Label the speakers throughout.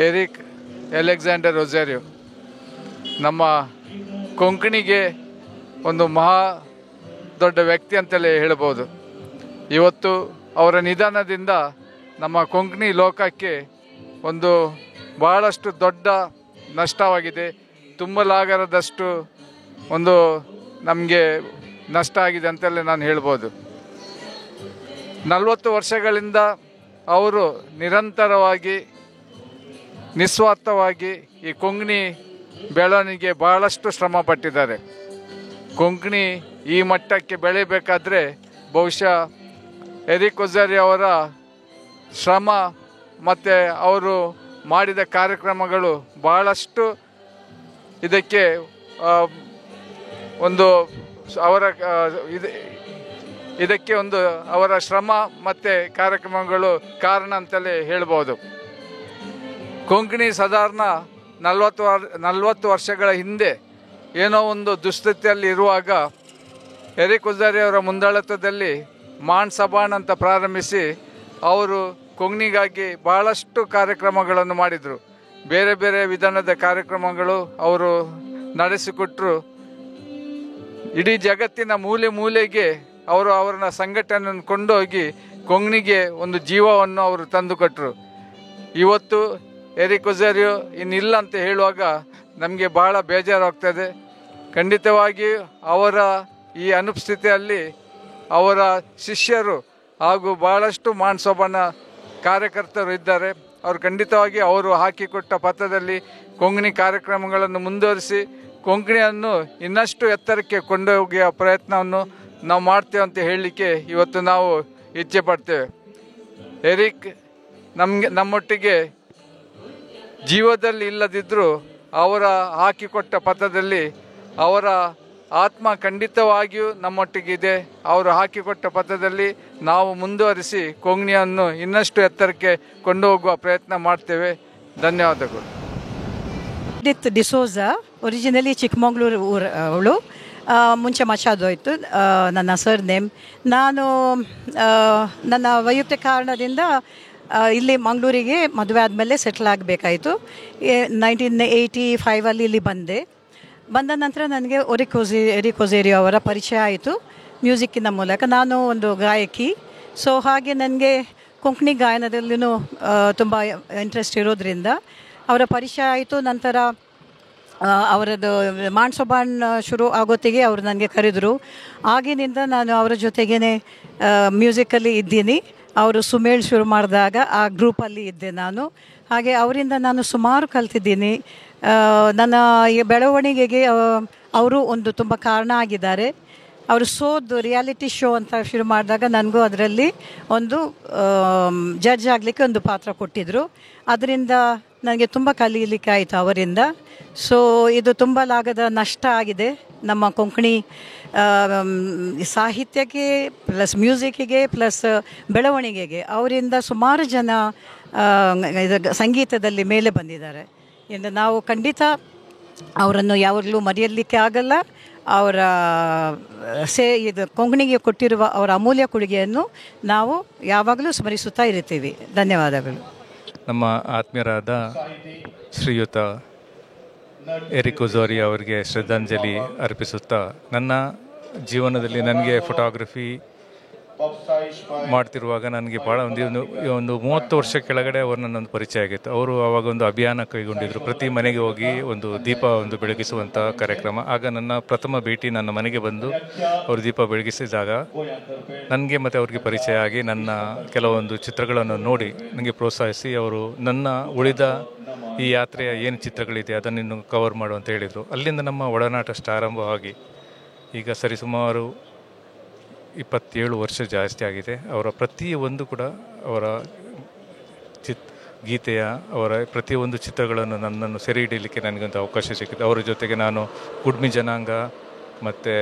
Speaker 1: Eric Alexander Rosario ನಮ್ಮ ಕೊಂಕಣಿಗೆ ಒಂದು ಮಹಾ ದೊಡ್ಡ ವ್ಯಕ್ತಿ ಅಂತಲೇ ಹೇಳ್ಬೋದು. ಇವತ್ತು ಅವರ ನಿಧನದಿಂದ ನಮ್ಮ ಕೊಂಕಣಿ ಲೋಕಕ್ಕೆ ಒಂದು ಭಾಳಷ್ಟು ದೊಡ್ಡ ನಷ್ಟವಾಗಿದೆ. ತುಂಬಲಾಗದಷ್ಟು ಒಂದು ನಮಗೆ ನಷ್ಟ ಆಗಿದೆ ಅಂತಲೇ ನಾನು ಹೇಳ್ಬೋದು. 40 ವರ್ಷಗಳಿಂದ ಅವರು ನಿರಂತರವಾಗಿ ನಿಸ್ವಾರ್ಥವಾಗಿ ಈ ಕೊಂಕಣಿ ಬೆಳವಣಿಗೆ ಭಾಳಷ್ಟು ಶ್ರಮ ಪಟ್ಟಿದ್ದಾರೆ. ಕೊಂಕಣಿ ಈ ಮಟ್ಟಕ್ಕೆ ಬೆಳೆಯಬೇಕಾದ್ರೆ ಬಹುಶಃ ಎರಿಕ್ ಒಜಾರಿ ಅವರ ಶ್ರಮ ಮತ್ತು ಅವರು ಮಾಡಿದ ಕಾರ್ಯಕ್ರಮಗಳು ಭಾಳಷ್ಟು ಇದಕ್ಕೆ ಒಂದು ಅವರ ಇದಕ್ಕೆ ಒಂದು ಅವರ ಶ್ರಮ ಮತ್ತು ಕಾರ್ಯಕ್ರಮಗಳು ಕಾರಣ ಅಂತಲೇ ಹೇಳ್ಬೋದು. ಕೊಂಕಣಿ ಸಾಧಾರಣ 40 ವರ್ಷಗಳ ಹಿಂದೆ ಏನೋ ಒಂದು ದುಸ್ಥಿತಿಯಲ್ಲಿ ಇರುವಾಗ ಎರಿಕ್ ಒಜಾರಿ ಅವರ ಮುಂದಾಳತ್ವದಲ್ಲಿ ಮಾನ್ ಸಬಾಣ್ ಅಂತ ಪ್ರಾರಂಭಿಸಿ ಅವರು ಕೊಂಕಣಿಗಾಗಿ ಭಾಳಷ್ಟು ಕಾರ್ಯಕ್ರಮಗಳನ್ನು ಮಾಡಿದರು. ಬೇರೆ ಬೇರೆ ವಿಧಾನದ ಕಾರ್ಯಕ್ರಮಗಳು ಅವರು ನಡೆಸಿಕೊಟ್ಟರು. ಇಡೀ ಜಗತ್ತಿನ ಮೂಲೆ ಮೂಲೆಗೆ ಅವರು ಅವರನ್ನ ಸಂಘಟನೆಯನ್ನು ಕೊಂಡೋಗಿ ಕೊಂಕಣಿಗೆ ಒಂದು ಜೀವವನ್ನು ಅವರು ತಂದುಕೊಟ್ಟರು. ಇವತ್ತು ಎರಿಕ್ ಒಜಾರಿಯೋ ಇನ್ನಿಲ್ಲ ಅಂತ ಹೇಳುವಾಗ ನಮಗೆ ಭಾಳ ಬೇಜಾರಾಗ್ತದೆ. ಖಂಡಿತವಾಗಿ ಅವರ ಈ ಅನುಪಸ್ಥಿತಿಯಲ್ಲಿ ಅವರ ಶಿಷ್ಯರು ಹಾಗೂ ಭಾಳಷ್ಟು ಮಾನ್ಸೋಬನ ಕಾರ್ಯಕರ್ತರು ಇದ್ದಾರೆ. ಅವರು ಖಂಡಿತವಾಗಿ ಅವರು ಹಾಕಿಕೊಟ್ಟ ಪಥದಲ್ಲಿ ಕೊಂಕಣಿ ಕಾರ್ಯಕ್ರಮಗಳನ್ನು ಮುಂದುವರಿಸಿ ಕೊಂಕಣಿಯನ್ನು ಇನ್ನಷ್ಟು ಎತ್ತರಕ್ಕೆ ಕೊಂಡೋಗುವ ಪ್ರಯತ್ನವನ್ನು ನಾವು ಮಾಡ್ತೇವೆ ಅಂತ ಹೇಳಲಿಕ್ಕೆ ಇವತ್ತು ನಾವು ಇಚ್ಛೆ ಪಡ್ತೇವೆ. ಎರಿಕ್ ನಮಗೆ ನಮ್ಮೊಟ್ಟಿಗೆ ಜೀವದಲ್ಲಿ ಇಲ್ಲದಿದ್ದರೂ ಅವರ ಹಾಕಿಕೊಟ್ಟ ಪಥದಲ್ಲಿ ಅವರ ಆತ್ಮ ಖಂಡಿತವಾಗಿಯೂ ನಮ್ಮೊಟ್ಟಿಗಿದೆ. ಅವರು ಹಾಕಿಕೊಟ್ಟ ಪಥದಲ್ಲಿ ನಾವು ಮುಂದುವರಿಸಿ ಕೊಂಕಣಿಯನ್ನು ಇನ್ನಷ್ಟು ಎತ್ತರಕ್ಕೆ ಕೊಂಡೋಗುವ ಪ್ರಯತ್ನ ಮಾಡ್ತೇವೆ. ಧನ್ಯವಾದಗಳು.
Speaker 2: ಡಿಸೋಜಾ ಒರಿಜಿನಲಿ ಚಿಕ್ಕಮಗಳೂರು ಊರ ಅವಳು, ಮುಂಚೆ ಮಚಾದೋಯ್ತು ನನ್ನ ಸರ್ ನೇಮ್. ನಾನು ನನ್ನ ವೈಯಕ್ತಿಕ ಕಾರಣದಿಂದ ಇಲ್ಲಿ ಮಂಗಳೂರಿಗೆ ಮದುವೆ ಆದಮೇಲೆ ಸೆಟ್ಲ್ ಆಗಬೇಕಾಯಿತು. 1985 ಇಲ್ಲಿ ಬಂದೆ. ಬಂದ ನಂತರ ನನಗೆ ಎರಿಕ್ ಒಜಾರಿಯೋ ಅವರ ಪರಿಚಯ ಆಯಿತು ಮ್ಯೂಸಿಕ್ಕಿನ ಮೂಲಕ. ನಾನು ಒಂದು ಗಾಯಕಿ, ಸೊ ಹಾಗೆ ನನಗೆ ಕೊಂಕಣಿ ಗಾಯನದಲ್ಲಿಯೂ ತುಂಬ ಇಂಟ್ರೆಸ್ಟ್ ಇರೋದರಿಂದ ಅವರ ಪರಿಚಯ ಆಯಿತು. ನಂತರ ಅವರದ್ದು ಮಾನ್ಸೋಬಾನ್ ಶುರು ಆಗೋತ್ತಿಗೆ ಅವರು ನನಗೆ ಕರೆದರು. ಆಗಿನಿಂದ ನಾನು ಅವರ ಜೊತೆಗೇ ಮ್ಯೂಸಿಕಲ್ಲಿ ಇದ್ದೀನಿ. ಅವರು ಸುಮೇಳ್ ಶುರು ಮಾಡಿದಾಗ ಆ ಗ್ರೂಪಲ್ಲಿ ಇದ್ದೆ ನಾನು. ಹಾಗೆ ಅವರಿಂದ ನಾನು ಸುಮಾರು ಕಲ್ತಿದ್ದೀನಿ. ನನ್ನ ಈ ಬೆಳವಣಿಗೆಗೆ ಅವರು ಒಂದು ತುಂಬ ಕಾರಣ ಆಗಿದ್ದಾರೆ. ಅವರು ಸೋದು ರಿಯಾಲಿಟಿ ಶೋ ಅಂತ ಶುರು ಮಾಡಿದಾಗ ನನಗೂ ಅದರಲ್ಲಿ ಒಂದು ಜಡ್ಜ್ ಆಗಲಿಕ್ಕೆ ಒಂದು ಪಾತ್ರ ಕೊಟ್ಟಿದ್ದರು. ಅದರಿಂದ ನನಗೆ ತುಂಬ ಕಲೀಲಿಕ್ಕೆ ಆಯಿತು ಅವರಿಂದ. ಸೊ ಇದು ತುಂಬ ಲಾಗದ ನಷ್ಟ ಆಗಿದೆ ನಮ್ಮ ಕೊಂಕಣಿ ಸಾಹಿತ್ಯಕ್ಕೆ, ಪ್ಲಸ್ ಮ್ಯೂಸಿಕ್ಕಿಗೆ, ಪ್ಲಸ್ ಬೆಳವಣಿಗೆಗೆ. ಅವರಿಂದ ಸುಮಾರು ಜನ ಸಂಗೀತದಲ್ಲಿ ಮೇಲೆ ಬಂದಿದ್ದಾರೆ. ಎಂದು ನಾವು ಖಂಡಿತ ಅವರನ್ನು ಯಾವಾಗಲೂ ಮರೆಯಲಿಕ್ಕೆ ಆಗಲ್ಲ. ಅವರ ಇದು ಕೊಂಕಣಿಗೆ ಕೊಟ್ಟಿರುವ ಅವರ ಅಮೂಲ್ಯ ಕೊಡುಗೆಯನ್ನು ನಾವು ಯಾವಾಗಲೂ ಸ್ಮರಿಸುತ್ತಾ ಇರುತ್ತೀವಿ. ಧನ್ಯವಾದಗಳು.
Speaker 3: ನಮ್ಮ ಆತ್ಮೀಯರಾದ ಶ್ರೀಯುತ ಎರಿಕ್ ಒಜಾರಿ ಅವರಿಗೆ ಶ್ರದ್ಧಾಂಜಲಿ ಅರ್ಪಿಸುತ್ತಾ, ನನ್ನ ಜೀವನದಲ್ಲಿ ನನಗೆ ಫೋಟೋಗ್ರಫಿ ಮಾಡ್ತಿರುವಾಗ ನನಗೆ ಭಾಳ ಒಂದು 30 ವರ್ಷ ಕೆಳಗಡೆ ಅವರು ನನ್ನೊಂದು ಪರಿಚಯ ಆಗಿತ್ತು. ಅವರು ಆವಾಗ ಒಂದು ಅಭಿಯಾನ ಕೈಗೊಂಡಿದ್ದರು, ಪ್ರತಿ ಮನೆಗೆ ಹೋಗಿ ಒಂದು ದೀಪ ಒಂದು ಬೆಳಗಿಸುವಂಥ ಕಾರ್ಯಕ್ರಮ. ಆಗ ನನ್ನ ಪ್ರಥಮ ಭೇಟಿ ನನ್ನ ಮನೆಗೆ ಬಂದು ಅವರು ದೀಪ ಬೆಳಗಿಸಿದಾಗ ನನಗೆ ಮತ್ತು ಅವ್ರಿಗೆ ಪರಿಚಯ ಆಗಿ ನನ್ನ ಕೆಲವೊಂದು ಚಿತ್ರಗಳನ್ನು ನೋಡಿ ನನಗೆ ಪ್ರೋತ್ಸಾಹಿಸಿ ಅವರು ನನ್ನ ಉಳಿದ ಈ ಯಾತ್ರೆಯ ಏನು ಚಿತ್ರಗಳಿದೆ ಅದನ್ನು ಇನ್ನು ಕವರ್ ಮಾಡು ಅಂತ ಹೇಳಿದರು. ಅಲ್ಲಿಂದ ನಮ್ಮ ಒಡನಾಟ ಆರಂಭವಾಗಿ ಈಗ ಸರಿಸುಮಾರು 27 ವರ್ಷ ಜಾಸ್ತಿ ಆಗಿದೆ. ಅವರ ಪ್ರತಿಯೊಂದು ಕೂಡ ಅವರ ಗೀತೆಯ ಅವರ ಪ್ರತಿಯೊಂದು ಚಿತ್ರಗಳನ್ನು ನನ್ನನ್ನು ಸೆರೆ ಹಿಡಿಯಲಿಕ್ಕೆ ನನಗೊಂದು ಅವಕಾಶ ಸಿಕ್ಕಿತು. ಅವರ ಜೊತೆಗೆ ನಾನು ಕುಡ್ಮಿ ಜನಾಂಗ ಮತ್ತು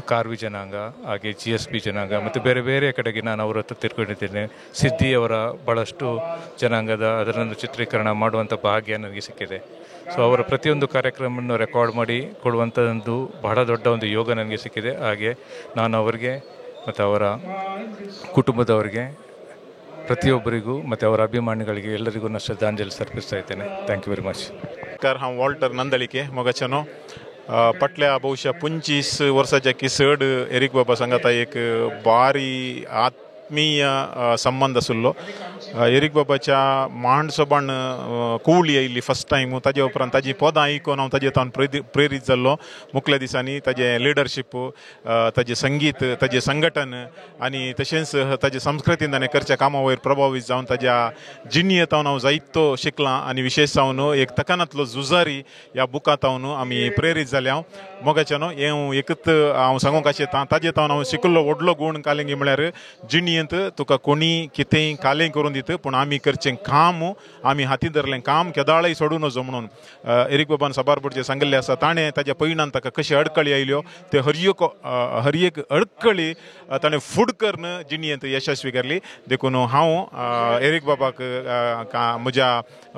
Speaker 3: ಕಾರ್ವಿ ಜನಾಂಗ, ಹಾಗೆ GSP ಜನಾಂಗ ಮತ್ತು ಬೇರೆ ಬೇರೆ ಕಡೆಗೆ ನಾನು ಅವರ ಹತ್ರ ತಿರ್ಕೊಂಡಿದ್ದೇನೆ. ಸಿದ್ಧಿಯವರ ಭಾಳಷ್ಟು ಜನಾಂಗದ ಅದರನ್ನು ಚಿತ್ರೀಕರಣ ಮಾಡುವಂಥ ಭಾಗ್ಯ ನನಗೆ ಸಿಕ್ಕಿದೆ. ಸೊ ಅವರ ಪ್ರತಿಯೊಂದು ಕಾರ್ಯಕ್ರಮವನ್ನು ರೆಕಾರ್ಡ್ ಮಾಡಿ ಕೊಡುವಂಥ ಒಂದು ಬಹಳ ದೊಡ್ಡ ಒಂದು ಯೋಗ ನನಗೆ ಸಿಕ್ಕಿದೆ. ಹಾಗೆ ನಾನು ಅವರಿಗೆ ಮತ್ತು ಅವರ ಕುಟುಂಬದವರಿಗೆ ಪ್ರತಿಯೊಬ್ಬರಿಗೂ ಮತ್ತು ಅವರ ಅಭಿಮಾನಿಗಳಿಗೆ ಎಲ್ಲರಿಗೂ ನಾನು ಶ್ರದ್ಧಾಂಜಲಿ ಅರ್ಪಿಸ್ತಾ ಇದ್ದೇನೆ. Thank you very much.
Speaker 4: ನಮಸ್ಕಾರ, हांव वॉल्टर नंदळिके मोगाचेनो. फाटल्या बहुशा 25 वर्साच्या की चड एरीक बाबा सांगाता एक बारी आत्मीय संबंद आशिल्लो. एरीक बाबाच्या मांड सोबान कुवळी आयिल्ली फर्स्ट टायम. ताजे उपरांत ताजी पदां आयकून हांव ताजे तावन प्रेरीत जाल्लो. मुखल्या दिसांनी ताजें लिडरशीप, ताजें संगीत, ताजें संघटन आनी तशेंच ताजे संस्कृतीन ताणें करच्या कामा वयर प्रभावीत जावन ताज्या जिणयेंत हांव जायतो शिकलां आनी विशेश जावन एक तकनांतलो झुजारी ह्या बुकांत आमी प्रेरीत जाल्या. हांव मोगाचें न्हू हें एकूच हांव सांगूंक आशेतां, ताजे तावन हांव शिकिल्लो व्हडलो गूण कालेंगी म्हळ्यार जिणयेंत तुका कोणी कितेंय कालें करून दित, पूण आमी करचें काम, आमी हाती धरलें काम केदाळय सोडूं नजो म्हणून एरीक बाबान साबार भुरगें सांगिल्लें आसा. ताणें ताज्या पयणान ताका कशी अडकळी आयल्यो ते हर एक अडकळी ताणें फूड करून जिणयेंत यशस्वी केली. देखून हांव एरीक बाबाक म्हज्या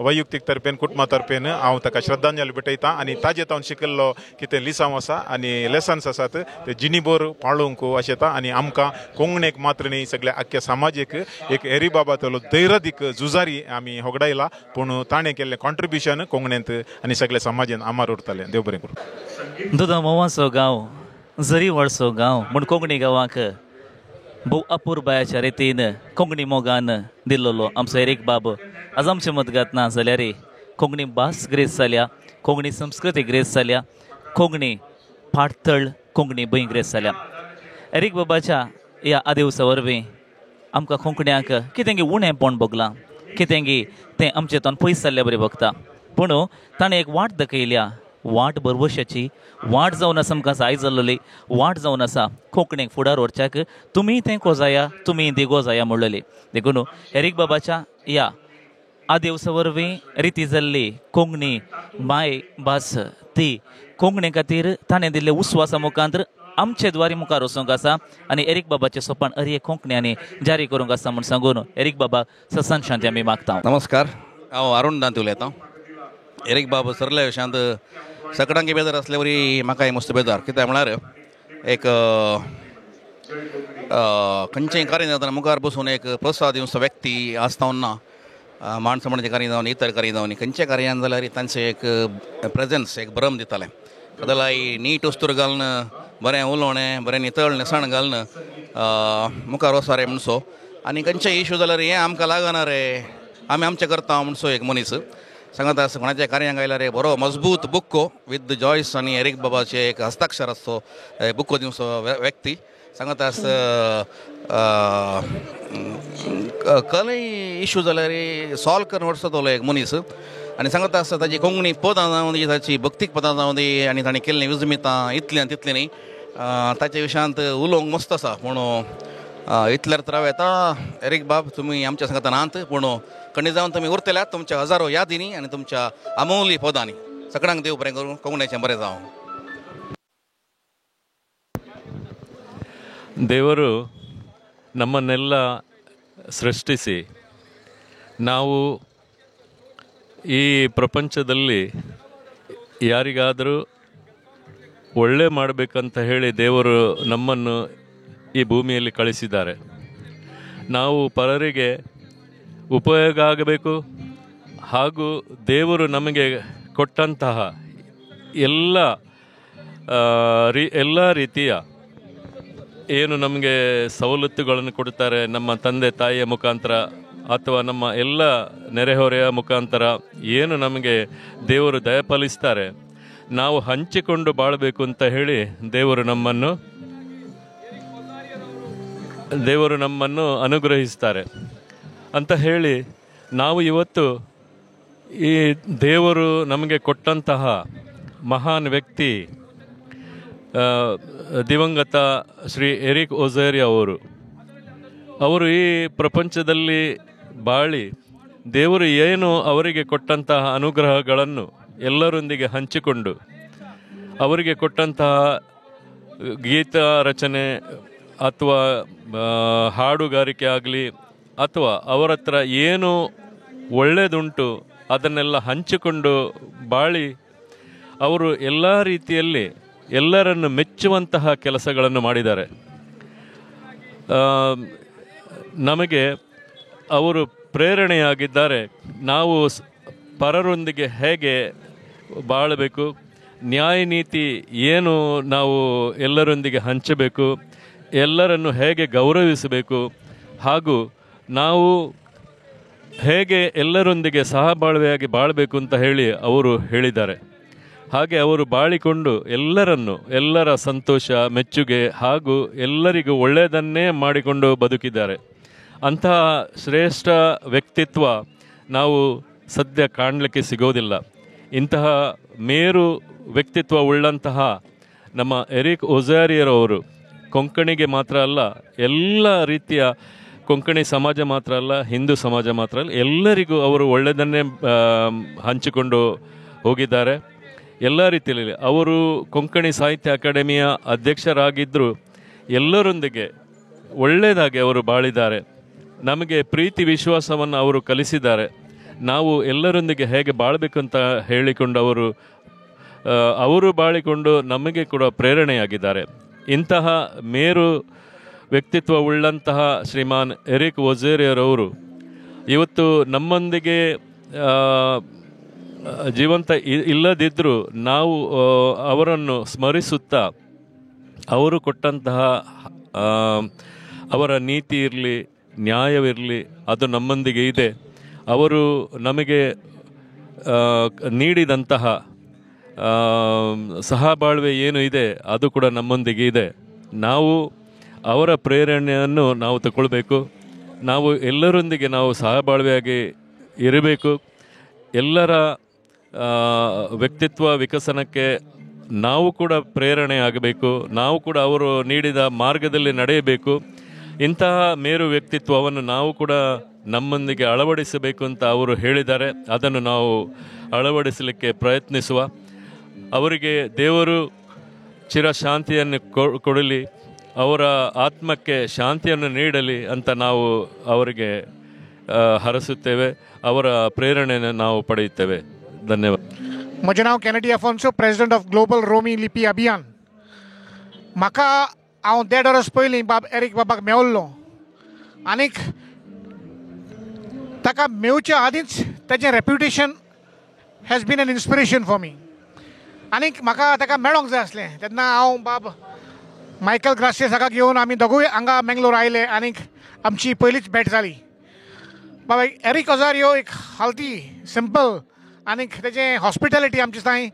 Speaker 4: वैयक्तीक तर्फेन, कुटुंबा तर्फेन हांव ताका श्रद्धांजली भेटयतां आनी ताजे तावन शिकिल्लो कितें लिसांव आसा आनी लेसन्स आसात ते जिणीभर पाळूंक आशेता आनी आमकां कोंकणीक मात्र न्ही सगळ्या आख्ख्या समाजेक एक एरीक बाबा तलो धैर्यदीक झुजारी आमी होगडायला, पूण ताणें केल्लें कॉन्ट्रिब्युशन कोंकणींत आनी सगळ्या समाजेन आमार उरतलें. देव बरें करूं.
Speaker 5: दुदा मोवाचो गांव, जरी वळसो गांव म्हूण कोंकणी गांवाक भोव अपुरबायाच्या रितीन कोंकणी मोगान दिल्लो आमचो एरीक बाब आज आमचे मदगात ना जाल्यार कोंकणी भास ग्रेस जाल्या, कोंकणी संस्कृती ग्रेस जाल्या, कोंकणी पाटतळ, कोंकणी भंय ग्रेस जाल्या. एरीक बाबाच्या ह्या आदिवसा वरवीं आमकां कोंकण्याक कितेंगी उणेंपण भोगलां, कितेंगी तें आमचें तोंड पयस जाल्ले बरी भोगता, पूण ताणें एक वाट दाखयल्या, वाट बरवशाची वाट जावन आसा, आमकां जाय जाल्ली वाट जावन आसा कोंकणीक फुडार व्हरच्याक. तुमी तें कोजाया, तुमी देगो जाया म्हणलेली. देखून एरीक बाबाच्या ह्या आदेवसा वरवीं रिती जाल्ली कोंकणी माय भास ती कोंकणी खातीर ताणें दिल्ले उस्वासा मुखांत आमचे द्वारी मुखार वचूंक आसा आनी एरीक बाबाचें सोपान हर एक कोंकणी जारी करूंक आसा म्हूण सांगून एरीक बाबा ससान शांती आमी मागता.
Speaker 6: नमस्कार, हांव अरुण दांत उलयतां. एरीक बाब सरल्या विशयांत सकडांकी बेजार आसले वरी म्हाकाय मस्त बेजार. कित्याक म्हळ्यार एक खंयचेंय कार्य जातना मुखार बसून एक प्रोत्साह दिवचो व्यक्ती आसता ना. माणसं म्हणचे कार्य जावन इतर कार्य जावन खंयच्या कार्यान जाल्यार तांचें एक प्रेजन्स, एक भ्रम दितालें. बदलाय नीट वस्तूर घालून बरें उलोवणें, बरें नितळ न्हेसण घालून मुखार वचपा रे म्हणसो आनी खंयचेय इशू जाल्यार हें आमकां लागना रे, आमी आमचें करता म्हणसो एक मनीस सांगता. कोणाच्या कार्यांक आयल्यार रे बरो मजबूत बुक्को विथ जॉयस आनी एरीक बाबाचे एक हस्ताक्षर आसचो बुक्को दिवचो व्यक्ती सांगता. कलय इशू जाल्यार सॉल्व करून वचतलो एक मनीस आनी सांगता आसता. ताजी कोंकणी पदां जावं दी, ताची भक्तीक पदां जावं दी आनी ताणें केल्लीं विजमितां इतलीं आनी तितलीं न्ही, ताच्या विशयांत उलोवंक मस्त आसा. पूण इतल्यार तर हांव येता. एरीक बाब तुमी आमच्या सांगता नात, पूण खंय जावन तुमी उरतल्यात तुमच्या हजारो यादींनी आनी तुमच्या अमोली पदांनी. सगळ्यांक देव बरें करूं, कोंकणीचें बरें जावं.
Speaker 7: ದೇವರು ನಮ್ಮನ್ನೆಲ್ಲ ಸೃಷ್ಟಿಸಿ ನಾವು ಈ ಪ್ರಪಂಚದಲ್ಲಿ ಯಾರಿಗಾದರೂ ಒಳ್ಳೆ ಮಾಡಬೇಕಂತ ಹೇಳಿ ದೇವರು ನಮ್ಮನ್ನು ಈ ಭೂಮಿಯಲ್ಲಿ ಕಳಿಸಿದ್ದಾರೆ. ನಾವು ಪರರಿಗೆ ಉಪಯೋಗ ಆಗಬೇಕು ಹಾಗೂ ದೇವರು ನಮಗೆ ಕೊಟ್ಟಂತಹ ಎಲ್ಲ ಎಲ್ಲ ರೀತಿಯ ಏನು ನಮಗೆ ಸವಲತ್ತುಗಳನ್ನು ಕೊಡ್ತಾರೆ ನಮ್ಮ ತಂದೆ ತಾಯಿಯ ಮುಖಾಂತರ ಅಥವಾ ನಮ್ಮ ಎಲ್ಲ ನೆರೆಹೊರೆಯ ಮುಖಾಂತರ ಏನು ನಮಗೆ ದೇವರು ದಯಪಾಲಿಸ್ತಾರೆ, ನಾವು ಹಂಚಿಕೊಂಡು ಬಾಳಬೇಕು ಅಂತ ಹೇಳಿ ದೇವರು ನಮ್ಮನ್ನು ಅನುಗ್ರಹಿಸ್ತಾರೆ ಅಂತ ಹೇಳಿ ನಾವು ಇವತ್ತು ಈ ದೇವರು ನಮಗೆ ಕೊಟ್ಟಂತಹ ಮಹಾನ್ ವ್ಯಕ್ತಿ ದಿವಂಗತ ಶ್ರೀ ಎರಿಕ್ ಒಜೇರಿ ಅವರು ಈ ಪ್ರಪಂಚದಲ್ಲಿ ಬಾಳಿ ದೇವರು ಏನು ಅವರಿಗೆ ಕೊಟ್ಟಂತಹ ಅನುಗ್ರಹಗಳನ್ನು ಎಲ್ಲರೊಂದಿಗೆ ಹಂಚಿಕೊಂಡು ಅವರಿಗೆ ಕೊಟ್ಟಂತಹ ಗೀತ ರಚನೆ ಅಥವಾ ಹಾಡುಗಾರಿಕೆ ಆಗಲಿ ಅಥವಾ ಅವರ ಹತ್ರ ಏನು ಒಳ್ಳೆಯದುಂಟು ಅದನ್ನೆಲ್ಲ ಹಂಚಿಕೊಂಡು ಬಾಳಿ ಅವರು ಎಲ್ಲ ರೀತಿಯಲ್ಲಿ ಎಲ್ಲರನ್ನು ಮೆಚ್ಚುವಂತಹ ಕೆಲಸಗಳನ್ನು ಮಾಡಿದ್ದಾರೆ. ನಮಗೆ ಅವರು ಪ್ರೇರಣೆಯಾಗಿದ್ದಾರೆ. ನಾವು ಪರರೊಂದಿಗೆ ಹೇಗೆ ಬಾಳಬೇಕು, ನ್ಯಾಯ ನೀತಿ ಏನು ನಾವು ಎಲ್ಲರೊಂದಿಗೆ ಹಂಚಬೇಕು, ಎಲ್ಲರನ್ನು ಹೇಗೆ ಗೌರವಿಸಬೇಕು, ಹಾಗೂ ನಾವು ಹೇಗೆ ಎಲ್ಲರೊಂದಿಗೆ ಸಹಬಾಳ್ವೆಯಾಗಿ ಬಾಳಬೇಕು ಅಂತ ಹೇಳಿ ಅವರು ಹೇಳಿದ್ದಾರೆ. ಹಾಗೆ ಅವರು ಬಾಳಿಕೊಂಡು ಎಲ್ಲರನ್ನು, ಎಲ್ಲರ ಸಂತೋಷ, ಮೆಚ್ಚುಗೆ ಹಾಗೂ ಎಲ್ಲರಿಗೂ ಒಳ್ಳೆಯದನ್ನೇ ಮಾಡಿಕೊಂಡು ಬದುಕಿದ್ದಾರೆ. ಅಂತಹ ಶ್ರೇಷ್ಠ ವ್ಯಕ್ತಿತ್ವ ನಾವು ಸದ್ಯ ಕಾಣಲಿಕ್ಕೆ ಸಿಗೋದಿಲ್ಲ. ಇಂತಹ ಮೇರು ವ್ಯಕ್ತಿತ್ವ ಉಳ್ಳಂತಹ ನಮ್ಮ ಎರಿಕ್ ಒಜಾರಿಯರವರು ಕೊಂಕಣಿಗೆ ಮಾತ್ರ ಅಲ್ಲ, ಎಲ್ಲ ರೀತಿಯ ಕೊಂಕಣಿ ಸಮಾಜ ಮಾತ್ರ ಅಲ್ಲ, ಹಿಂದೂ ಸಮಾಜ ಮಾತ್ರ ಅಲ್ಲ, ಎಲ್ಲರಿಗೂ ಅವರು ಒಳ್ಳೆಯದನ್ನೇ ಹಂಚಿಕೊಂಡು ಹೋಗಿದ್ದಾರೆ ಎಲ್ಲ ರೀತಿಯಲ್ಲಿ. ಅವರು ಕೊಂಕಣಿ ಸಾಹಿತ್ಯ ಅಕಾಡೆಮಿಯ ಅಧ್ಯಕ್ಷರಾಗಿದ್ದರು, ಎಲ್ಲರೊಂದಿಗೆ ಒಳ್ಳೆಯದಾಗಿ ಅವರು ಬಾಳಿದ್ದಾರೆ. ನಮಗೆ ಪ್ರೀತಿ ವಿಶ್ವಾಸವನ್ನು ಅವರು ಕಲಿಸಿದ್ದಾರೆ. ನಾವು ಎಲ್ಲರೊಂದಿಗೆ ಹೇಗೆ ಬಾಳಬೇಕು ಅಂತ ಹೇಳಿಕೊಂಡು ಅವರು ಬಾಳಿಕೊಂಡು ನಮಗೆ ಕೂಡ ಪ್ರೇರಣೆಯಾಗಿದ್ದಾರೆ. ಇಂತಹ ಮೇರು ವ್ಯಕ್ತಿತ್ವ ಉಳ್ಳಂತಹ ಶ್ರೀಮಾನ್ ಎರಿಕ್ ಒಜೇರಿಯರವರು ಇವತ್ತು ನಮ್ಮೊಂದಿಗೆ ಜೀವಂತ ಇಲ್ಲದಿದ್ದರೂ ನಾವು ಅವರನ್ನು ಸ್ಮರಿಸುತ್ತಾ ಅವರು ಕೊಟ್ಟಂತಹ ಅವರ ನೀತಿ ಇರಲಿ, ನ್ಯಾಯವಿರಲಿ, ಅದು ನಮ್ಮೊಂದಿಗೆ ಇದೆ. ಅವರು ನಮಗೆ ನೀಡಿದಂತಹ ಸಹಬಾಳ್ವೆ ಏನು ಇದೆ ಅದು ಕೂಡ ನಮ್ಮೊಂದಿಗೆ ಇದೆ. ನಾವು ಅವರ ಪ್ರೇರಣೆಯನ್ನು ನಾವು ತಗೊಳ್ಬೇಕು. ನಾವು ಎಲ್ಲರೊಂದಿಗೆ ನಾವು ಸಹಬಾಳ್ವೆಯಾಗಿ ಇರಬೇಕು. ಎಲ್ಲರ ವ್ಯಕ್ತಿತ್ವ ವಿಕಸನಕ್ಕೆ ನಾವು ಕೂಡ ಪ್ರೇರಣೆ ಆಗಬೇಕು. ನಾವು ಕೂಡ ಅವರು ನೀಡಿದ ಮಾರ್ಗದಲ್ಲಿ ನಡೆಯಬೇಕು. ಇಂತಹ ಮೇರು ವ್ಯಕ್ತಿತ್ವವನ್ನು ನಾವು ಕೂಡ ನಮ್ಮೊಂದಿಗೆ ಅಳವಡಿಸಬೇಕು ಅಂತ ಅವರು ಹೇಳಿದ್ದಾರೆ. ಅದನ್ನು ನಾವು ಅಳವಡಿಸಲಿಕ್ಕೆ ಪ್ರಯತ್ನಿಸುವ. ಅವರಿಗೆ ದೇವರು ಚಿರಶಾಂತಿಯನ್ನು ಕೊಡಲಿ, ಅವರ ಆತ್ಮಕ್ಕೆ ಶಾಂತಿಯನ್ನು ನೀಡಲಿ ಅಂತ ನಾವು ಅವರಿಗೆ ಹರಸುತ್ತೇವೆ. ಅವರ ಪ್ರೇರಣೆಯನ್ನು ನಾವು ಪಡೆಯುತ್ತೇವೆ. ಧನ್ಯವಾದ.
Speaker 8: म्हजें नांव Kennedy Afonso, president of global Romi Lipi Abhiyan. म्हाका हांव 1.5 वर्स पयलीं बाब एरीक बाबाक मेवल्लो आनीक ताका मेवच्या आदींच ताचें reputation has been an inspiration for me. आनीक म्हाका ताका मेळोंक जाय आसलें तेन्ना हांव बाब मायकल ग्रासियस हाका घेवन आमी दोगूय हांगा मेंगलोर आयले आनीक आमची पयलीच भेट जाली. बाबा एरीक ओझारियो एक हालती सिंपल आनीक तेजें हॉस्पिटॅलिटी आमचे थंय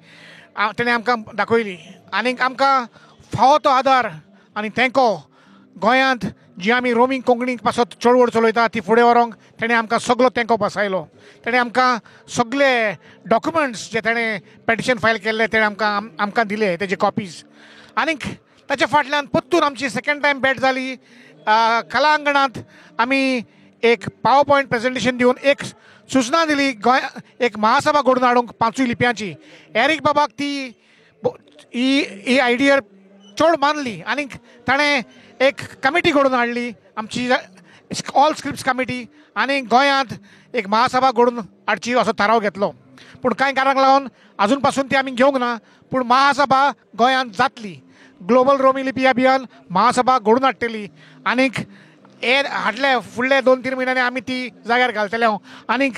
Speaker 8: तेणें आमकां दाखयली आनीक आमकां फावो तो आदार आनी तेंको गोंयांत जी आमी रोमी कोंकणी पासत चळवळ चलयता ती फुडें व्हरोंक तेणें आमकां सगलो तेंको बसायलो. तेणें आमकां सगले डॉक्युमेंट्स जे तेणें पेटिशन फायल केल्ले तेणें आमकां आमकां दिले तेजे कॉपीज. आनीक ताच्या फाटल्यान परतून आमची सेकेंड टायम भेट जाली कलांगणांत. आमी एक पावर पॉयंट प्रेजेंटेशन दिवन एक सुचना दिली गोंय एक महासभा घडोवन हाडूंक 5 लिपयांची. एरीक बाबाक ती ही आयडिया चड मानली आनीक ताणें एक कमिटी घडोवन हाडली आमची ऑल स्क्रिप्ट्स कमिटी आनी गोंयांत एक महासभा घडोवन हाडची असो थाराव घेतलो. पूण कांय कारणाक लागून आजून पासून ती आमी घेवंक ना, पूण महासभा गोंयांत जातली. ग्लोबल रोमी लिपी अभियान महासभा घडोवन हाडटली आनीक हे हाडले फुडले 2-3 म्हयन्यांनी आमी ती जाग्यार घालतले. आनीक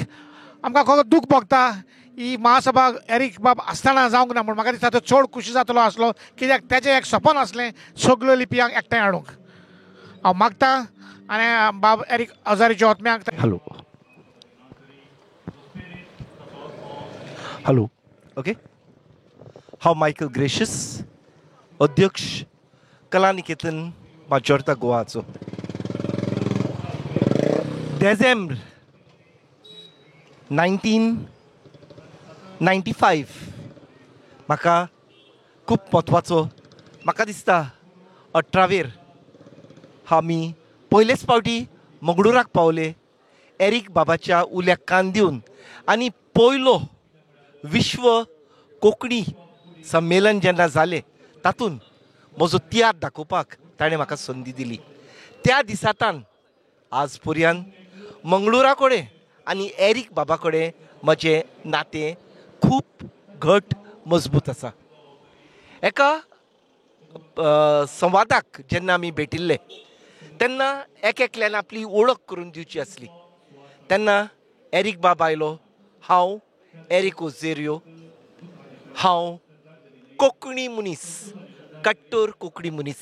Speaker 8: आमकां खरो दूख भोगता ही महासभा एरीक बाब आसतना जावंक ना म्हूण. म्हाका दिसता तो चड खुशी जातलो आसलो कित्याक तेजें एक सपन आसलें सगल्यो लिपयांक एकठांय हाडूंक. हांव मागता आनी बाब एरीक ओझारियोच्या आत्म्याक.
Speaker 9: हॅलो हॅलो ओके, हांव मायकल ग्रेशियस, अध्यक्ष कला निकेतन माजोर्ता गोवाचो. डिसेंबर 1995 म्हाका खूब म्हत्वाचो, म्हाका दिसता 18वेर आमी पयलेच फावटी मंगळुराक पावले एरीक बाबाच्या उल्याक कान दिवन आनी पयलो विश्व कोंकणी संमेलन जेन्ना जालें तातूंत म्हजो तियात्र दाखोवपाक ताणें म्हाका संदी दिली. त्या दिसातान आज पर्यंत मंगळुरा कडेन आनी एरीक बाबा कडेन म्हजें नातें खूब घट मजबूत आसा. एका संवादाक जेन्ना आमी भेटिल्ले तेन्ना एक एकल्यान आपली वळख करून दिवची आसली. तेन्ना एरीक बाब आयलो. हांव एरीक ओझेरियो, हांव कोंकणी मनीस, कट्टर कोंकणी मनीस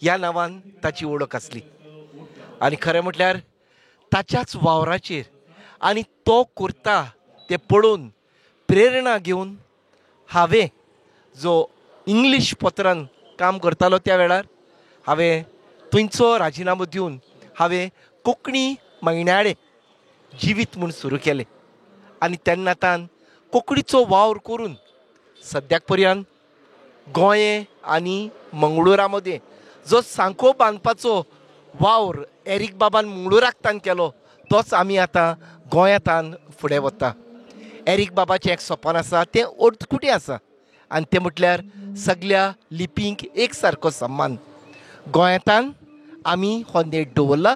Speaker 9: ह्या नांवान ताची वळख आसली. आनी खरें म्हटल्यार ताच्याच वावराचेर आनी तो करता तें पळोवन प्रेरणा घेवन हांवें जो इंग्लीश पत्रान काम करतालो त्या वेळार हांवें थंयचो राजिनामो दिवन हांवें कोंकणी म्हयन्याळें जिवीत म्हूण सुरू केलें. आनी तेन्ना तान कोंकणीचो वावर करून सद्याक पर्यंत गोंय आनी मंगळुरा मदें जो सांको बांदपाचो वावर एरीक बाबान मंगळुराक तान केलो तोच आमी आतां गोंयांतान फुडें वता. एरीक बाबाचें एक सपन आसा, तें अर्दकुटें आसा आनी तें म्हटल्यार सगल्या लिपींक एक सारको सम्मान. गोंयांतान आमी हो नेट दवरला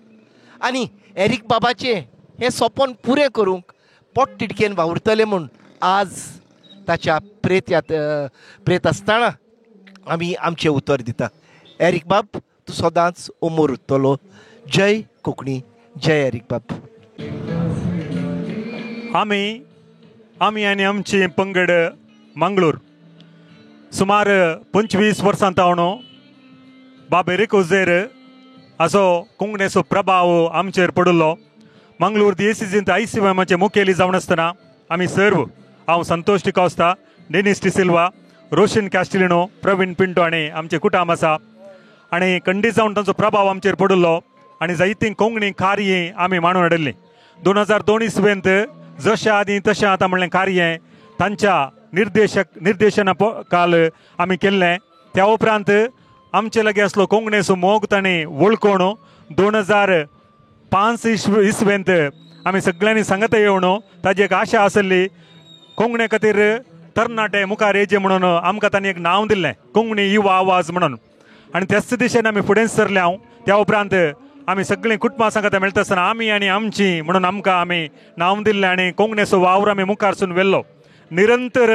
Speaker 9: आनी एरीक बाबाचें हें सपन पुरें करूंक पोटतिडकेन वावुरतले म्हूण आज ताच्या प्रेत आसतना आमी आमचें उतर दिता. एरीक बाब, तूं सदांच उमर उरतलो. जय कोंकणी, जय एरीक बाब.
Speaker 10: आमी आनी आमची पंगड मंगळूर सुमार 25 वर्सां तावन बाब एरीक ओझेर हाचो कोंकणीचो प्रभाव आमचेर पडिल्लो. मंगळूर दियेसीजींत आयसीएमाचे मुखेली जावन आसतना आमी सर्व, हांव संतोष डिकॉस्ता, डेनिस डिसिल्वा, रोशन कॅस्टिलिनो, प्रवीण पिंटो आनी आमचे कुटाम आसा आनी खंडीत जावन तांचो प्रभाव आमचेर पडिल्लो आनी जायतीं कोंकणी कार्य आमी मांडून हाडिल्लीं. 2002 इसवेंत जशें आदीं तशें आतां म्हणलें कार्य तांच्या निर्देशना काल आमी केल्लें. त्या उपरांत आमचे लागीं आसलो कोंकणीचो मोग तांणी वळखून 2005 इसवेंत आमी सगळ्यांनी सांगता येवन ताजी एक आशा आसली कोंकणे खातीर तरणाटे मुखार येचे म्हणून आमकां तांणी एक नांव दिल्लें, कोंकणी युवा आवाज म्हणून. आनी त्याच दिशेन आमी फुडें सरले. हांव त्या उपरांत आमी सगळीं कुटुंबां सांगता मेळटा आसतना आमी आनी आमची म्हणून आमकां आमी नांव दिल्लें आनी कोंकणीचो वावर आमी मुखारसून व्हेल्लो. निरंतर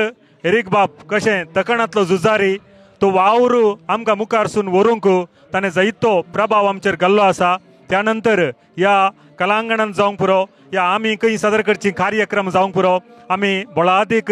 Speaker 10: एरीक बाब कशें तकणांतलो झुजारी तो वावर आमकां मुखारसून व्हरूंक ताणें जायतो प्रभाव आमचेर घाल्लो आसा. त्या नंतर ह्या कलांगणांत जावंक पुरो, या आमी खंय सादर करची कार्यक्रम जावंक पुरो, आमी बळादीक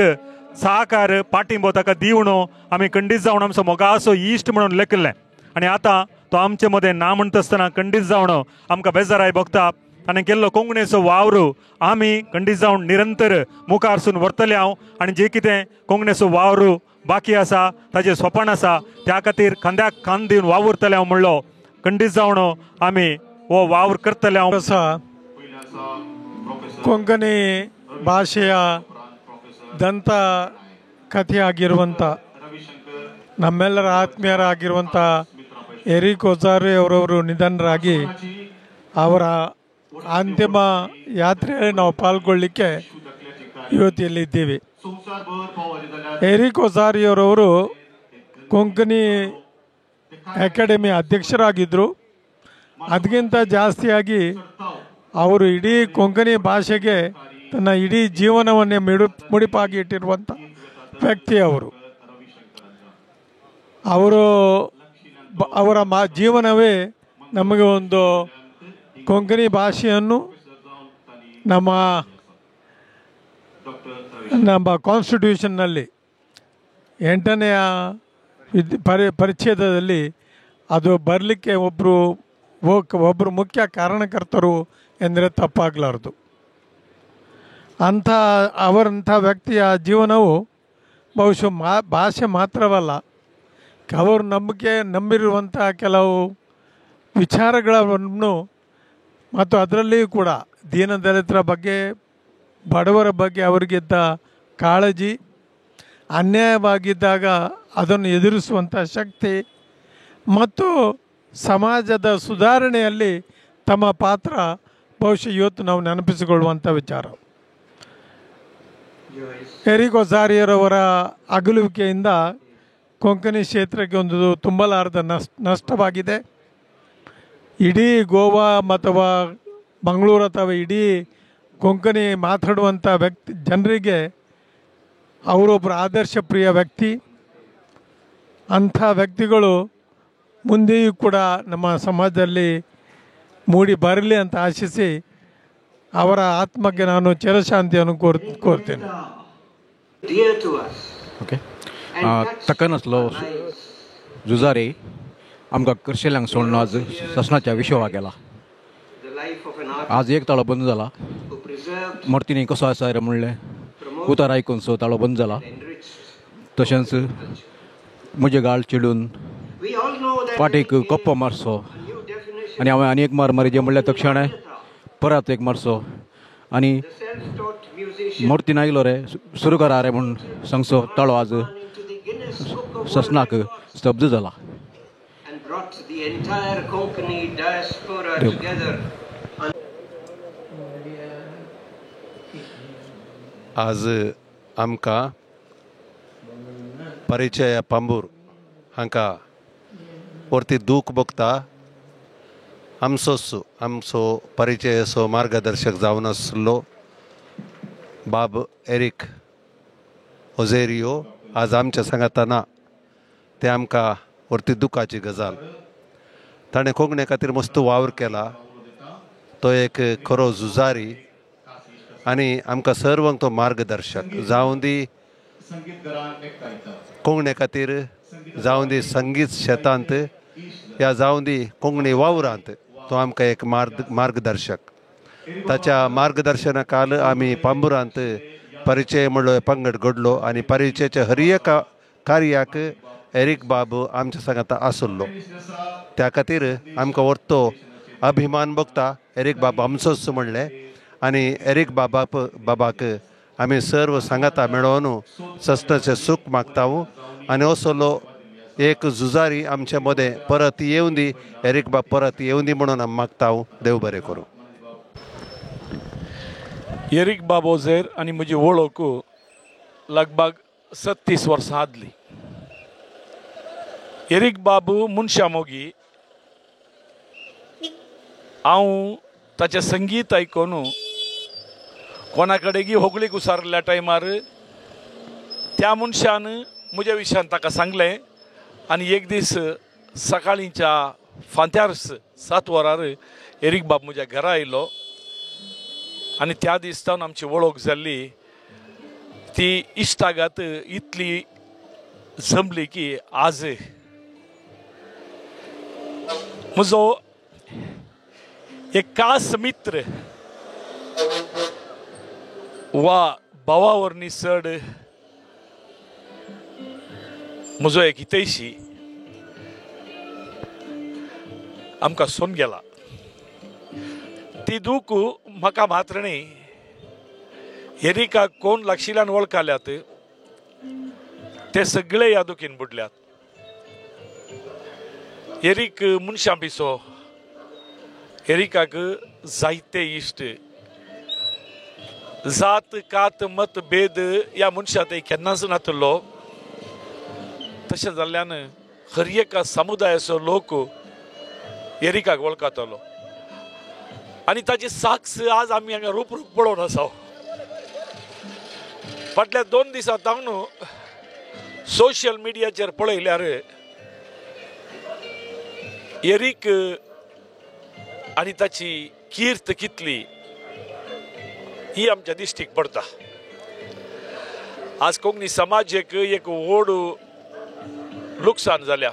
Speaker 10: सहकार पाठिंबो ताका दिवन आमी खंडीत जावन आमचो मोगाचो इश्ट म्हणून लेखिल्लें. आनी आतां तो आमचे मदें ना म्हणटा आसतना खंडीत जावन आमकां बेजाराय भोगता. आनी केल्लो कोंकणीचो वावर आमी खंडीत जावन निरंतर मुखारसून व्हरतले हांव आनी जे कितें कोंकणीचो वावर बाकी आसा ताजें सोपण आसा त्या खातीर खांद्याक खांद दिवन वावुरतले हांव म्हणलो. खंडीत जावन आमी हो वावर करतले हांव.
Speaker 11: आसा ಕೊಂಕಣಿ ಭಾಷೆಯ ದಂತ ಕಥೆಯಾಗಿರುವಂಥ ನಮ್ಮೆಲ್ಲರ ಆತ್ಮೀಯರಾಗಿರುವಂಥ ಎರಿಕ್ ಒಜಾರಿಯವರವರು ನಿಧನರಾಗಿ ಅವರ ಅಂತಿಮ ಯಾತ್ರೆಯಲ್ಲಿ ನಾವು ಪಾಲ್ಗೊಳ್ಳಲಿಕ್ಕೆ ಇವತ್ತಿಲ್ಲಿದ್ದೀವಿ. ಎರಿಕ್ ಒಜಾರಿಯವರವರು ಕೊಂಕಣಿ ಅಕಾಡೆಮಿ ಅಧ್ಯಕ್ಷರಾಗಿದ್ದರು. ಅದಕ್ಕಿಂತ ಜಾಸ್ತಿಯಾಗಿ ಅವರು ಇಡೀ ಕೊಂಕಣಿ ಭಾಷೆಗೆ ತನ್ನ ಇಡೀ ಜೀವನವನ್ನೇ ಮುಡಿಪಾಗಿ ಇಟ್ಟಿರುವಂಥ ವ್ಯಕ್ತಿ ಅವರು. ಅವರು ಅವರ ಜೀವನವೇ ನಮಗೆ ಒಂದು ಕೊಂಕಣಿ ಭಾಷೆಯನ್ನು ನಮ್ಮ ನಮ್ಮ ಕಾನ್ಸ್ಟಿಟ್ಯೂಷನ್ನಲ್ಲಿ 8ನೇ ಪರಿಚ್ಛೇದದಲ್ಲಿ ಅದು ಬರಲಿಕ್ಕೆ ಒಬ್ಬರು ಮುಖ್ಯ ಕಾರಣಕರ್ತರು ಎಂದರೆ ತಪ್ಪಾಗಲಾರದು. ಅಂಥ ಅವರಂಥ ವ್ಯಕ್ತಿಯ ಜೀವನವು ಬಹುಶಃ ಭಾಷೆ ಮಾತ್ರವಲ್ಲ, ಅವರು ನಂಬಿರುವಂಥ ಕೆಲವು ವಿಚಾರಗಳನ್ನು ಮತ್ತು ಅದರಲ್ಲಿಯೂ ಕೂಡ ದೀನದಲಿತರ ಬಗ್ಗೆ, ಬಡವರ ಬಗ್ಗೆ ಅವರಿಗಿದ್ದ ಕಾಳಜಿ, ಅನ್ಯಾಯವಾಗಿದ್ದಾಗ ಅದನ್ನು ಎದುರಿಸುವಂಥ ಶಕ್ತಿ ಮತ್ತು ಸಮಾಜದ ಸುಧಾರಣೆಯಲ್ಲಿ ತಮ್ಮ ಪಾತ್ರ ಬಹುಶಃ ಇವತ್ತು ನಾವು ನೆನಪಿಸಿಕೊಳ್ಳುವಂಥ ವಿಚಾರ. ಎರಿಕ್ ಒಜಾರಿಯವರವರ ಅಗಲುವಿಕೆಯಿಂದ ಕೊಂಕಣಿ ಕ್ಷೇತ್ರಕ್ಕೆ ಒಂದು ತುಂಬಲಾರದ ನಷ್ಟವಾಗಿದೆ. ಇಡೀ ಗೋವಾ ಅಥವಾ ಮಂಗಳೂರು ಅಥವಾ ಇಡೀ ಕೊಂಕಣಿ ಮಾತಾಡುವಂಥ ವ್ಯಕ್ತಿ ಜನರಿಗೆ ಅವರೊಬ್ಬರು ಆದರ್ಶಪ್ರಿಯ ವ್ಯಕ್ತಿ. ಅಂಥ ವ್ಯಕ್ತಿಗಳು ಮುಂದೆಯೂ ಕೂಡ ನಮ್ಮ ಸಮಾಜದಲ್ಲಿ ಮೂಡಿ ಬರಲಿ ಅಂತ ಆಶಿಸಿ ಅವರ ಆತ್ಮಕ್ಕೆ ನಾನು ಚಿರಶಾಂತಿಯನ್ನು ಕೋರ್ತೇನೆ.
Speaker 12: ओके, तकनासलो झुजारी आमकां करशेल्यांक सोडून आज ससनाच्या विशवा गेला. आज एक ताळो बंद जाला. मर्तीनी कसो आसा रे म्हणलें उतार आयकून सो ताळो बंद जाला. तशेंच म्हजे गाळ चिडून फाटीक कप्पो मारचो आनी हांवें आनी एक मार मारी जे म्हणल्यार तक्षणें परत एक मारचो आनी मूर्तीन आयलो रे सुरू करा रे म्हूण सांगचो ताळो आज ससनाक स्तब्ध जाला.
Speaker 13: आज आमकां परिचय पांबूर हांकां वरती दूख भोगता. आमचोच आमचो परिचय असो मार्गदर्शक जावन आसलो बाब एरिक ओझेरियो आज आमच्या सांगाता ना. ते आमकां वरती दुखाची गजाल. ताणें कोंकणे खातीर मस्त वावर केला. तो एक खरो झुजारी आनी आमकां सर्वांक तो मार्गदर्शक जावं दी कोंकणे खातीर, जावं दी संगीत शेतांत या जावं दी कोंकणी वावरांत, तो आमकां एक मार्गदर्शक. ताच्या मार्गदर्शना काल आमी पांबुरांत परिचय म्हणलो पंगड घडलो आनी परिचयाच्या हर एका कार्याक एरिक बाब आमच्या सांगाता आसलो. त्या खातीर आमकां व्हडतो अभिमान भोगता एरिक बाब आमचोच म्हणलें आनी एरिक बाबाक आमी सर्व सांगाता मेळोवन सस्नाचें सूख मागता. आनी असलो एक झुजारी आमचे मदें परत येवन दी, एरिक बाब परत येवन दी म्हणून आमी मागता. देव बरें करूं.
Speaker 14: एरिक बाब ओझेर आनी म्हजी वळख लगभग 36 वर्सां आदली. एरिक बाबू मनशा मोगी. हांव ताचें संगीत आयकून कोणा कडेन होगळीक उसारिल्ल्या टायमार त्या मनशान म्हज्या विशयान ताका सांगलें आनी एक दीस सकाळींच्या फांत्यार 7 वरार एरिक बाब म्हज्या घरा आयलो आनी त्या दीस सावन आमची वळख जाल्ली. ती इश्टागात इतली जमली की आज म्हजो एक खास मित्र वा भावा वरवीं चड म्हजो एक हितैशी आमकां सोडून गेला. ती दूख म्हाका मात्र न्ही, एरिकाक कोण लागशिल्ल्यान वळखाल्यात ते सगळे ह्या दुखीन बुडल्यात. एरिक मनशां पिसो, एरिकाक जायते इश्ट, जात कात मत भेद ह्या मनशां ते केन्नाच नातलो. तशें जाल्ल्यान हर एका समुदायाचो लोक एरिकाक वळखतालो आनी ताची साक्ष आज आमी हांगा रूप पळोवन आसा. फाटल्या 2 दिसां सावन सोशल मिडियाचेर पळयल्यार एरिक आनी ताची कीर्त कितली ही आमच्या दिश्टीक पडटा. आज कोंकणी समाजेक एक व्हड लुकसाण जाल्या.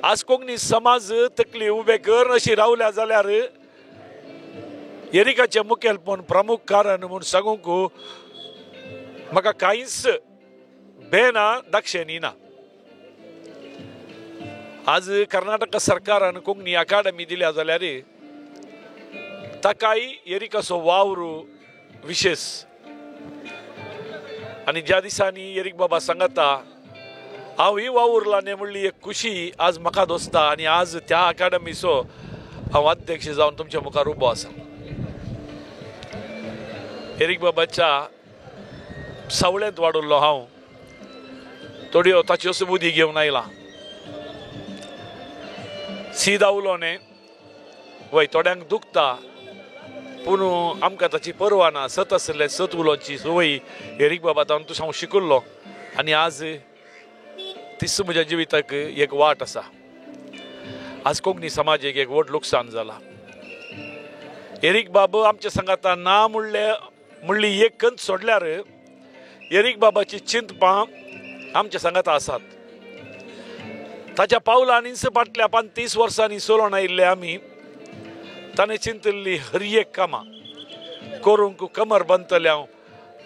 Speaker 14: आज कोंकणी समाज तकली उबे कर अशी रावल्या जाल्यार एरिकाचें मुखेलपण प्रमुख कारण म्हूण सांगूंक म्हाका कांयच बेना दाक्षेणी ना. आज कर्नाटक सरकारान कोंकणी अकादमी दिल्या जाल्यार ताकाय एरिकाचो वावर विशेष. आनी ज्या दिसांनी एरिक बाबा सांगता हांव ही वावुरला न्ही म्हणली एक खुशी आज म्हाका दोसता आनी आज त्या अकादमीचो हांव अध्यक्ष जावन तुमच्या मुखार उबो आसा. एरिक बाबाच्या सावळेंत वाडुल्लो हांव, थोड्यो ताच्योच बुद्धी घेवन आयला. सीदा उलोवणें वय थोड्यांक दुखता पूण आमकां ताची पर्वा ना. सत आसलें सत उलोवची संवय एरिक बाबा तावन तूं हांव शिकिल्लो आनी आज तीच म्हज्या जिविताक एक वाट आसा. आज कोंकणी समाजेक एक व्हड लुकसाण जाला. एरीक बाब आमच्या सांगाता ना म्हणली एक कंत सोडल्यार एरीक बाबाची चिंतपां आमच्या सांगाता आसात. ताच्या पावलांनीच फाटल्या 35 वर्सांनी चलोवन आयिल्ले आमी ताणें चिंतिल्ली हर एक कामां करूंक कमर बांदतले हांव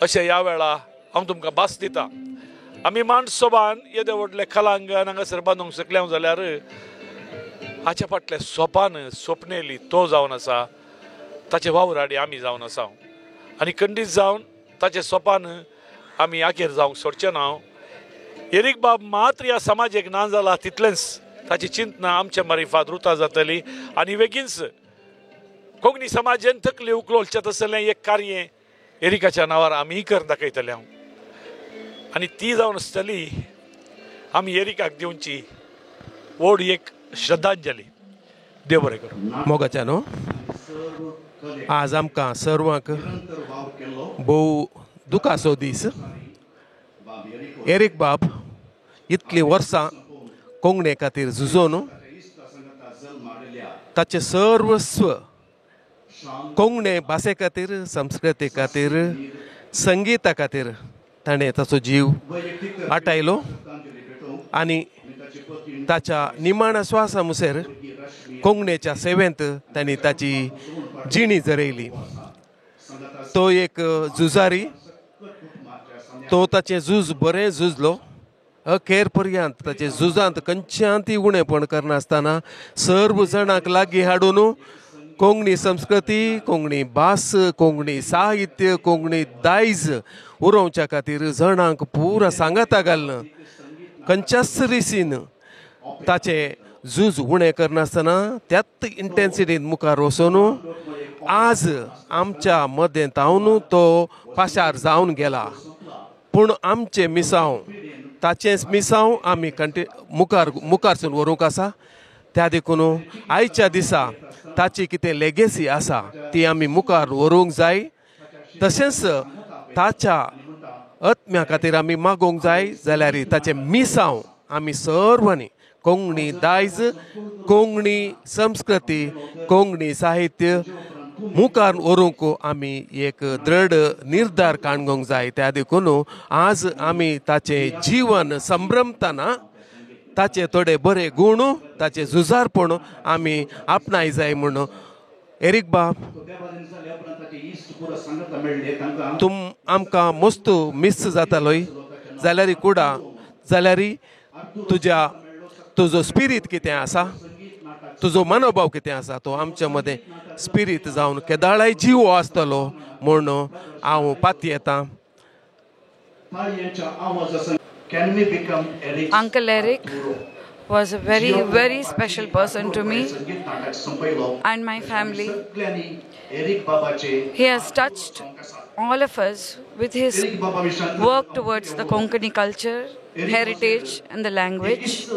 Speaker 14: अशें ह्या वेळा हांव तुमकां भास दिता. आमी माणसोबान येदे व्हडलें कलांगण हांगासर बांदूंक शकले हांव जाल्यार हाच्या फाटलें सोपान सोपनेली तो जावन आसा, ताचे वावराडी आमी जावन आसा आनी खंडीत जावन ताचे सोपान आमी आखेर जावंक सोडचें ना. एरीक बाब मात्र ह्या समाजेक ना जाला तितलेंच ताची चिंतना आमच्या मारिफात रुता जातली आनी बेगीनच कोंकणी समाजेन तकली उखलोवचें तसलें एक कार्य एरिकाच्या नांवार आमी कर दाखयतले हांव आनी ती जावन आसतली आमी एरिकाक दिवची व्हड एक श्रद्धांजली. देव बरें करूं.
Speaker 9: मोगाच्या न्हू आज आमकां सर्वांक भोव दुखाचो दीस. एरीक बाब इतलीं वर्सां कोंकणे खातीर झुजोन ताचें सर्वस्व कोंकणे भाशे खातीर, संस्कृती खातीर, संगीता खातीर ताणें ताचो जीव आटायलो आनी ताच्या निमाण्या स्वासा मुसर कोंकणेच्या सेवेंत तांणी ताची जिणी जरयली. तो एक झुजारी, तो ताचें झूज बरें झुजलो अखेर पर्यंत. ताचे झुजांत खंयच्यान उणेपण करनासतना सर्व जाणांक लागीं हाडून कोंकणी संस्कृती, कोंकणी भास, कोंकणी साहित्य, कोंकणी दायज उरोवच्या खातीर जाणांक पुरा सांगाता घालना खंयच्याच रिसीन ताचें झूज उणें करनासतना त्याच इंटेन्सिटीन मुखार वचून आज आमच्या मदें तावन तो पाशार जावन गेला. पूण आमचें मिसांव, ताचेंच मिसांव आमी मुखारसून व्हरूंक आसा. त्या देखून आयच्या दिसा ताची कितें लेगेसी आसा ती आमी मुखार व्हरूंक जाय. तशेंच ताच्या आत्म्या खातीर आमी मागोवंक जाय जाल्यार ताचें मिसांव आमी सर्वांनी कोंकणी दायज, कोंकणी संस्कृती, कोंकणी साहित्य मुखार व्हरूंक आमी एक दृढ निर्धार काडूंक जाय. त्या देखून आज आमी ताचें जीवन संभ्रमतना ताचे थोडे बरे गूण, ताचे झुजारपण आमी आपणाय जाय म्हूण. एरीक बाब तुम आमकां मस्त मिस जातालोय जाल्यार कुडा जाल्यार तुज्या तुजो स्पिरीत कितें आसा, तुजो मनोभाव कितें आसा तो आमच्या मदें स्पिरीत जावन केदाळाय जीव आसतलो म्हूण हांव पातयेतां.
Speaker 15: Uncle Eric was a very, very special person to me and my family. He has touched all of us with his work towards the Konkani culture, heritage and the language.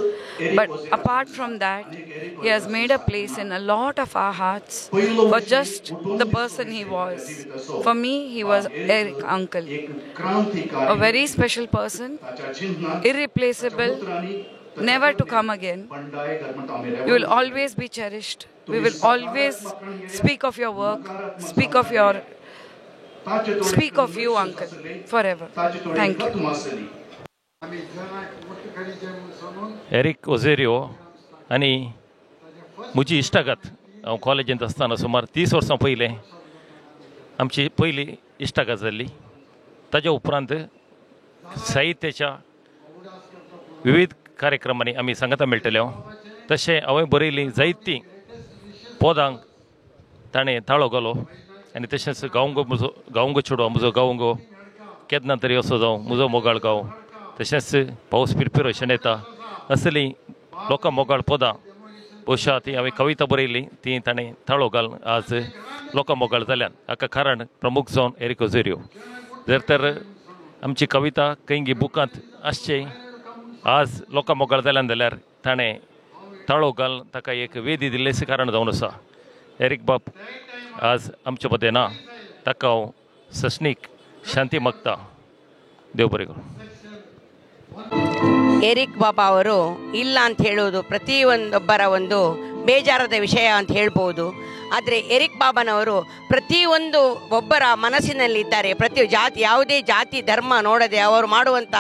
Speaker 15: But apart from that, he has made a place in a lot of our hearts for just the person he was. For me, he was Eric Uncle, a very special person, irreplaceable, never to come again. You will always be cherished. We will always speak of your work, speak of you, Uncle, forever. Thank you.
Speaker 7: Eric Ozerio आनी म्हजी इश्टागत हांव कॉलेजींत आसतना सुमार 30 वर्सां पयलें आमची पयली इश्टागत जाल्ली. ताज्या उपरांत साहित्याच्या विविध कार्यक्रमांनी आमी सांगाता मेळटले. हांव तशें हांवें बरयल्लीं जायतीं पदांक ताणें ताळो घालो आनी तशेंच गांवगो म्हजो गांवगो चेडवा म्हजो गांवगो केन्ना तरी असो जावं म्हजो मोगाळ गांव, तशेंच पावस पिरपिरो शेणेता असलीं लोकां मोगाळ पदां बहुशा ती हांवें कविता बरयल्ली ती ताणें ताळो घाल आज लोकां मोगाळ जाल्यान. हाका कारण प्रमुख जावन एरीक ओझेरियो. जर तर आमची कविता खंय बुकांत आसचे आज लोकां मोगाळ जाल्यान जाल्यार ताणें ताळो घाल ताका एक वेदी दिल्लें कारण जावन आसा. एरीक बाब आज आमचे मदें ना, ताका हांव सस्नीक शांती मागता. देव बरें करूं.
Speaker 16: ಎರಿಕ್ ಬಾಬಾ ಅವರು ಇಲ್ಲ ಅಂತ ಹೇಳೋದು ಪ್ರತಿಯೊಂದೊಬ್ಬರ ಒಂದು ಬೇಜಾರದ ವಿಷಯ ಅಂತ ಹೇಳ್ಬೋದು. ಆದರೆ ಎರಿಕ್ ಬಾಬನವರು ಪ್ರತಿಯೊಂದು ಒಬ್ಬರ ಮನಸ್ಸಿನಲ್ಲಿದ್ದಾರೆ. ಪ್ರತಿ ಜಾತಿ, ಯಾವುದೇ ಜಾತಿ ಧರ್ಮ ನೋಡದೆ ಅವರು ಮಾಡುವಂಥ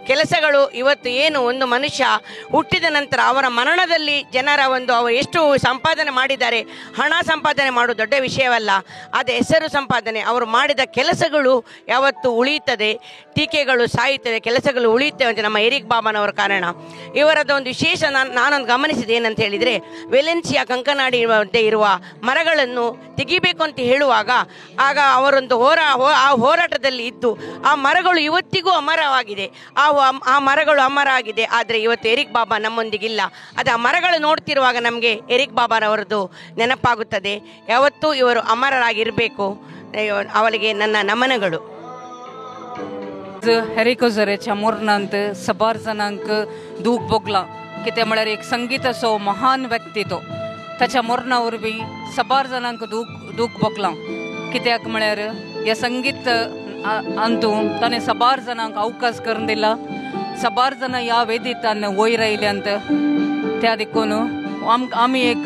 Speaker 16: ಕೆಲಸಗಳು ಇವತ್ತು ಏನು ಒಂದು ಮನುಷ್ಯ ಹುಟ್ಟಿದ ನಂತರ ಅವರ ಮರಣದಲ್ಲಿ ಜನರ ಒಂದು ಅವರು ಎಷ್ಟು ಸಂಪಾದನೆ ಮಾಡಿದ್ದಾರೆ, ಹಣ ಸಂಪಾದನೆ ಮಾಡೋದು ದೊಡ್ಡ ವಿಷಯವಲ್ಲ, ಆದರೆ ಹೆಸರು ಸಂಪಾದನೆ, ಅವರು ಮಾಡಿದ ಕೆಲಸಗಳು ಯಾವತ್ತು ಉಳಿಯುತ್ತದೆ, ಟೀಕೆಗಳು ಸಾಯುತ್ತವೆ, ಕೆಲಸಗಳು ಉಳಿಯುತ್ತವೆ ಅಂತ ನಮ್ಮ ಎರಿಕ್ ಬಾಬನವರ ಕಾರಣ. ಇವರದ್ದು ಒಂದು ವಿಶೇಷ ನಾನೊಂದು ಗಮನಿಸಿದೆ ಏನಂತ ಹೇಳಿದರೆ, ವೆಲೆನ್ಸಿಯಾ ಕಂಕನಾಡಿ ಇರುವ ಮರಗಳನ್ನು ತೆಗಿಬೇಕು ಅಂತ ಹೇಳುವಾಗ ಆಗ ಅವರೊಂದು ಆ ಹೋರಾಟದಲ್ಲಿ ಇದ್ದು ಆ ಮರಗಳು ಇವತ್ತಿಗೂ ಅಮರವಾಗಿದೆ. ಆ ಮರಗಳು ಅಮರ ಆಗಿದೆ. ಆದರೆ ಇವತ್ತು ಎರಿಕ್ ಬಾಬಾ ನಮ್ಮೊಂದಿಗಿಲ್ಲ. ಅದು ಆ ಮರಗಳು ನೋಡ್ತಿರುವಾಗ ನಮಗೆ ಎರಿಕ್ ಬಾಬಾರವರದ್ದು ನೆನಪಾಗುತ್ತದೆ. ಯಾವತ್ತೂ ಇವರು ಅಮರರಾಗಿರಬೇಕು. ಅವಳಿಗೆ ನನ್ನ ನಮನಗಳು.
Speaker 17: एरिक ओझारियोच्या मरणांत सबार जाणांक दूख भोगलां. कितें म्हळ्यार एक संगीताचो महान व्यक्ती तो. ताच्या मरणा वरवीं सबार जाणांक दूख भोगलां. कित्याक म्हळ्यार ह्या संगीत अंतू ताणें सबार जाणांक अवकाश करून दिला. सबार जाणां ह्या वेदितान वयर आयल्यांत. त्या देखून आमी एक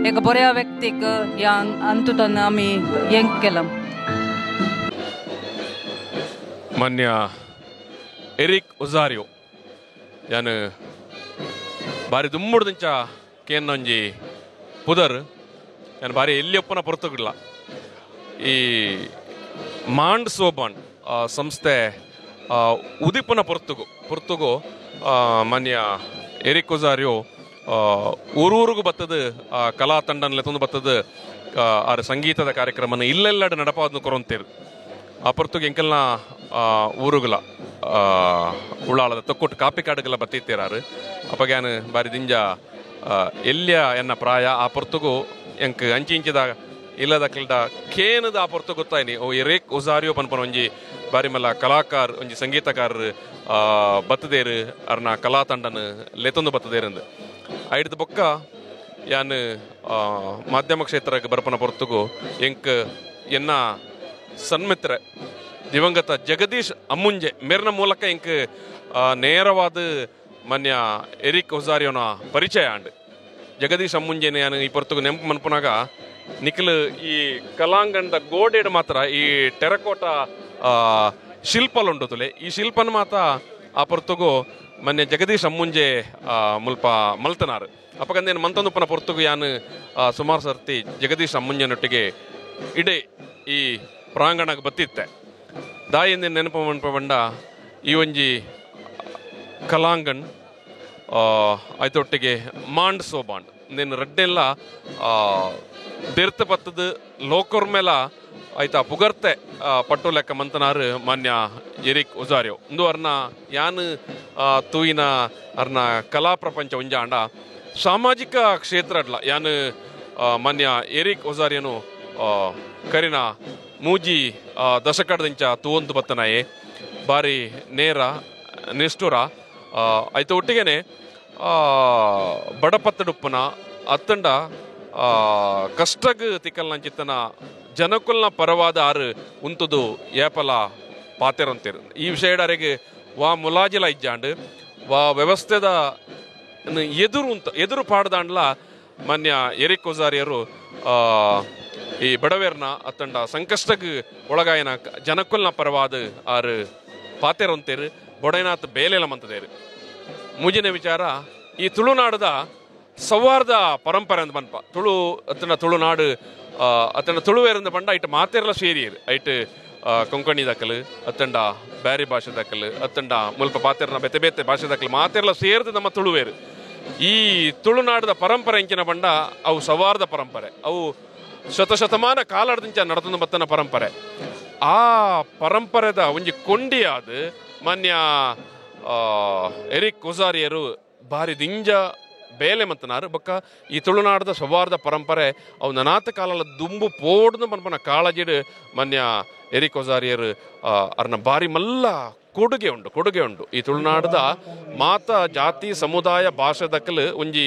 Speaker 17: एक बऱ्या व्यक्तीक ह्या अंतूतान आमी हें केलां.
Speaker 7: ಮಾನ್ಯ ಎರಿಕ್ ಒಜಾರಿಯೋ ಯಾನು ಬಾರಿ ದುಮ್ಮುಡ್ದಿಂಚ ಕೇನ್ನೊಂಜಿ ಪುದರ್ ಯಾನು ಬಾರಿ ಎಲ್ಲಿಯೊಪ್ಪನ ಪೊರ್ತುಗಿಲ್ಲ. ಈ ಮಾಂಡ್ ಸೋಬಾನ್ ಸಂಸ್ಥೆ ಉದಿಪನ ಪೊರ್ತುಗು ಮಾನ್ಯ ಎರಿಕ್ ಒಜಾರಿಯೋ ಊರೂರಿಗೂ ಬತ್ತದ ಕಲಾ ತಂಡನಲ್ಲಿ ತಂದು ಬತ್ತದ ಆರ್ ಸಂಗೀತದ ಕಾರ್ಯಕ್ರಮನ ಇಲ್ಲೆಲ್ಲಡು ನಡಪಾದನ್ನು ಕೊರೊಂತೇರು. ಆ ಪೊರ್ತುಗೆ ಎಂಕಲ್ನ ಊರುಗಳ ಉಳ್ಳಾಳದ ತೊಕ್ಕೊಟ್ಟು ಕಾಪಿ ಕಾಡುಗಳ ಬತ್ತಿತ್ತೀರಾರು. ಅಪ್ಪಗ್ಯಾನು ಬಾರಿ ದಿಂಜ ಎಲ್ಲಿಯ ಎನ್ನ ಪ್ರಾಯ ಆ ಪೊರ್ತುಗು ಎಂಕ್ ಅಂಚಿ ಇಂಚಿದ ಇಲ್ಲದ ಕಿಲ್ದ ಕೇನದ ಆ ಪೊರ್ತು ಗೊತ್ತಾಯ್ನಿ ಓ ಎರಿಕ್ ಒಜಾರಿಯೋ ಪನ್ಪನ ಒಂಜಿ ಬಾರಿ ಮಲ್ಲ ಕಲಾಕಾರ ಒಂಜಿ ಸಂಗೀತಕಾರರು ಬತ್ತದೇರು ಅರ್ನ ಕಲಾ ತಂಡನ ಲೆತೊಂದು ಬತ್ತದೇರಂದು. ಐಡ್ದ ಬೊಕ್ಕ ಯಾನು ಮಾಧ್ಯಮ ಕ್ಷೇತ್ರಕ್ಕೆ ಬರ್ಪನ ಪೊರ್ತುಗು ಎಂಕ್ ಎನ್ನ ಸನ್ಮಿತ್ರ ದಿವಂಗತ ಜಗದೀಶ್ ಅಮ್ಮುಂಜೆ ಮೇರ್ನ ಮೂಲಕ ಎಂಕ್ ನೇರವಾದ ಮಾನ್ಯ ಎರಿಕ್ ಒಜಾರಿಯೋನ ಪರಿಚಯ ಆಂಡ್. ಜಗದೀಶ್ ಅಮ್ಮುಂಜೆನೆ ಯಾನು ಈ ಪೊರ್ತುಗು ನೆಂಪು ಮನ್ಪುನಾಗ ನಿಖಲ್ ಈ ಕಲಾಂಗಣದ ಗೋಡೆಡ್ ಮಾತ್ರ ಈ ಟೆರಕೋಟ ಶಿಲ್ಪಲುಂಡು ತುಲೆ. ಈ ಶಿಲ್ಪನ ಮಾತ್ರ ಆ ಪೊರ್ತುಗು ಮಾನ್ಯ ಜಗದೀಶ್ ಅಮ್ಮುಂಜೆ ಮುಲ್ಪ ಮಲ್ತನಾರು. ಅಪ್ಪಗಂದೇನು ಮಂತಂದುಪ್ಪನ ಪೊರ್ತುಗು ಯಾನು ಸುಮಾರು ಸರ್ತಿ ಜಗದೀಶ್ ಅಮ್ಮುಂಜೆನೊಟ್ಟಿಗೆ ಇಡೇ ಈ ಪ್ರಾಂಗಣಕ್ಕೆ ಬತ್ತಿತ್ತೆ. ದಾಯಿಂದ ನೆನಪು ಮನ್ಪ ಬಂಡ ಈ ಒಂಜಿ ಕಲಾಂಗಣ್ ಆಯ್ತೊಟ್ಟಿಗೆ ಮಾಂಡ್ ಸೋಬಾಂಡ್ ನೇನು ರಡ್ಡೆಲ್ಲ ದೇರ್ತ ಪತ್ತದ ಲೋಕರ್ ಮೇಲ ಆಯ್ತಾ ಪುಗರ್ತೆ ಪಟ್ಟು ಲೆಕ್ಕ ಮಂತನಾರು ಮಾನ್ಯ ಎರಿಕ್ ಒಜಾರಿಯೋ. ಇಂದು ಅರ್ನ ಯಾನು ತೂಯಿನ ಅರ್ನ ಕಲಾ ಪ್ರಪಂಚ ಒಂಜಾಂಡ ಸಾಮಾಜಿಕ ಕ್ಷೇತ್ರ ಅಡ್ಲ ಯಾನು ಮಾನ್ಯ ಎರಿಕ್ ಒಜಾರಿಯನು ಕರಿನ ಮೂಜಿ ದಶಕದಿಂಚ ತೂವೊಂದು ಬತ್ತನಾಯೆ ಬಾರಿ ನೇರ ನಿಷ್ಠುರ ಆಯ್ತು ಒಟ್ಟಿಗೆನೆ ಬಡಪತ್ತಡುಪ್ಪನ ಅತ್ತಂಡ ಕಷ್ಟಗ್ ತಿಕ್ಕಲ್ನಂಚಿತ್ತನ ಜನಕುಲ್ನ ಪರವಾದ ಆರು ಉಂತುದು ಏಪಲ ಪಾತೆರಂತೀರು. ಈ ವಿಷಯಡಾರಿಗೆ ವಾ ಮುಲಾಜಿಲ ಇಜ್ಜಾಂಡ್ ವಾ ವ್ಯವಸ್ಥೆದ ಎದುರು ಉಂತ ಎದುರು ಪಾಡ್ದಾಂಡ್ಲ ಮಾನ್ಯ ಎರಿಕ್ ಒಜಾರಿಯರು ಈ ಬಡವೇರ್ನ ಅತ್ತಂಡ ಸಂಕಷ್ಟಗ್ ಒಳಗಾಯನ ಜನಕುಲ್ನ ಪರವಾದ ಆರು ಪಾತೆರಂತೀರು ಬೊಡೈನಾಥ್ ಬೇಲೆಲ ಮಂತದೇರು. ಮೂಜಿನ ವಿಚಾರ ಈ ತುಳುನಾಡದ ಸೌಹಾರ್ದ ಪರಂಪರೆ ಅಂತ ಪನ್ಪ ತುಳು ಅತ್ತಂಡ ತುಳುನಾಡು ಅತ್ತಂಡ ತುಳುವೇರಂದ ಪಂಡ ಐಟ್ ಮಾತೆರ್ಲ ಸೇರಿಯರು. ಐಟ್ ಕೊಂಕಣಿ ದಕ್ಕಲು ಅತ್ತಂಡ ಬ್ಯಾರಿ ಭಾಷೆ ದಕ್ಕಲು ಅತ್ತಂಡ ಮುಲ್ಪ ಪಾತೆರ್ನ ಬೇತೆ ಬೇತೆ ಭಾಷೆ ದಕ್ಕಲು ಮಾತೆರ್ಲ ಸೇರಿದ ನಮ್ಮ ತುಳುವೇರು. ಈ ತುಳುನಾಡದ ಪರಂಪರೆ ಎಂಚಿನ ಪಂಡ ಅವು ಸೌಹಾರ್ದ ಪರಂಪರೆ, ಅವು ಶತಶತಮಾನ ಕಾಲಡ್ದಿಂಚ ನಡತಂದು ಬತ್ತನ ಪರಂಪರೆ. ಆ ಪರಂಪರೆದ ಒಂಜಿ ಕೊಂಡಿಯಾದ ಮಾನ್ಯ ಎರಿಕ್ ಒಜಾರಿಯರು ಬಾರಿ ದಿಂಜ ಬೇಲೆ ಮಂತನಾರು. ಬೊಕ್ಕ ಈ ತುಳುನಾಡದ ಸೌಹಾರ್ದ ಪರಂಪರೆ ಅವು ನನಾತ ಕಾಲಲ ದುಂಬು ಪೋಡ್ದು ಪನ್ಪನ ಕಾಳಜಿಡು ಮಾನ್ಯ ಎರಿಕ್ ಒಜಾರಿಯರು ಅರ್ನ ಬಾರಿ ಮಲ್ಲ ಕೊಡುಗೆ ಉಂಡು. ಈ ತುಳುನಾಡದ ಮಾತ ಜಾತಿ ಸಮುದಾಯ ಭಾಷೆ ದಕ್ಕಲು ಒಂಜಿ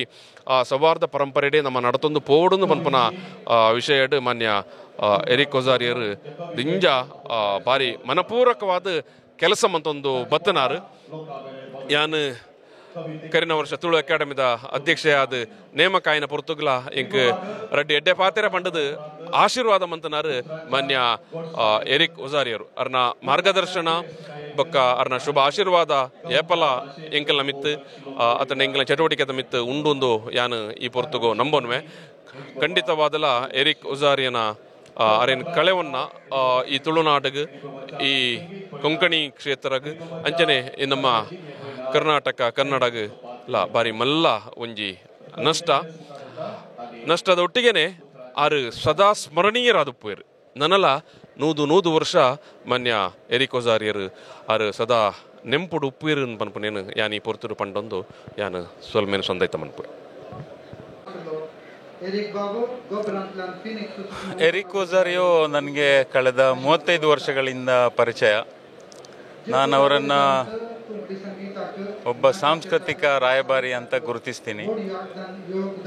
Speaker 7: ಸೌಹಾರ್ದ ಪರಂಪರೆಡೆ ನಮ್ಮ ನಡತೊಂದು ಪೋಡುಂದು ಪನ್ಪನ ವಿಷಯಡು ಮಾನ್ಯ ಎರಿಕ್ ಒಜಾರಿಯರು ದಿಂಜ ಬಾರಿ ಮನಪೂರ್ವಕವಾದ ಕೆಲಸ ಮಂತೊಂದು ಬತ್ತನಾರು. ಯಾನು
Speaker 18: ಕರಿನ ವರ್ಷ ತುಳು ಅಕಾಡೆಮಿದ ಅಧ್ಯಕ್ಷೆಯಾದ ನೇಮಕಾಯಿನ ಪೊರ್ತುಗ್ಲ ಎಂಕ್ ರಡ್ಡಿ ಎಡ್ಡೆ ಪಾತೆರ ಪಂಡದು ಆಶೀರ್ವಾದ ಮಂತನಾರು ಮಾನ್ಯ ಎರಿಕ್ ಒಜಾರಿಯರು. ಅರ್ನ ಮಾರ್ಗದರ್ಶನ ಬೊಕ್ಕ ಅರ್ನ ಶುಭ ಆಶೀರ್ವಾದ ಏಪಲ ಎಂಕಲ್ನ ಮಿತ್ತು ಅತನ ಎಂಕಲ್ನ ಚಟುವಟಿಕೆದ ಮಿತ್ತು ಉಂಡುಂದು ಯಾನು ಈ ಪೊರ್ತುಗು ನಂಬೊನ್ವೆ. ಖಂಡಿತವಾದಲ ಎರಿಕ್ ಒಜಾರಿಯನ ಅರೇನ್ ಕಳೆವನ್ನ ಈ ತುಳುನಾಡಿಗೆ, ಈ ಕೊಂಕಣಿ ಕ್ಷೇತ್ರಗ್ ಅಂಚನೆ ಈ ನಮ್ಮ ಕರ್ನಾಟಕ ಕನ್ನಡಗ್ ಲ ಬಾರಿ ಮಲ್ಲ ಒಂಜಿ ನಷ್ಟ. ನಷ್ಟದ ಒಟ್ಟಿಗೆನೆ ಆರು ಸದಾ ಸ್ಮರಣೀಯರಾದಪ್ಪೇರು. ನನಲ 100 ವರ್ಷ ಮಾನ್ಯ ಎರಿಕ್ ಒಜಾರಿಯರು ಆರು ಸದಾ ನೆಂಪುಡು ಉಪ್ಪೇರು ಪನ್ಪುನೇನು ಯಾನ್ ಈ ಪೊರ್ತುಡು ಪಂಡೊಂದು ಯಾನ್ ಸೊಲ್ಮೇನು ಸಂದೈತ ಮನ್ಪು.
Speaker 19: ಎರಿಕ್ ಒಜಾರಿಯೋ ನನಗೆ ಕಳೆದ 35 ವರ್ಷಗಳಿಂದ ಪರಿಚಯ. ನಾನು ಅವರನ್ನು ಒಬ್ಬ ಸಾಂಸ್ಕೃತಿಕ ರಾಯಭಾರಿ ಅಂತ ಗುರುತಿಸ್ತೀನಿ.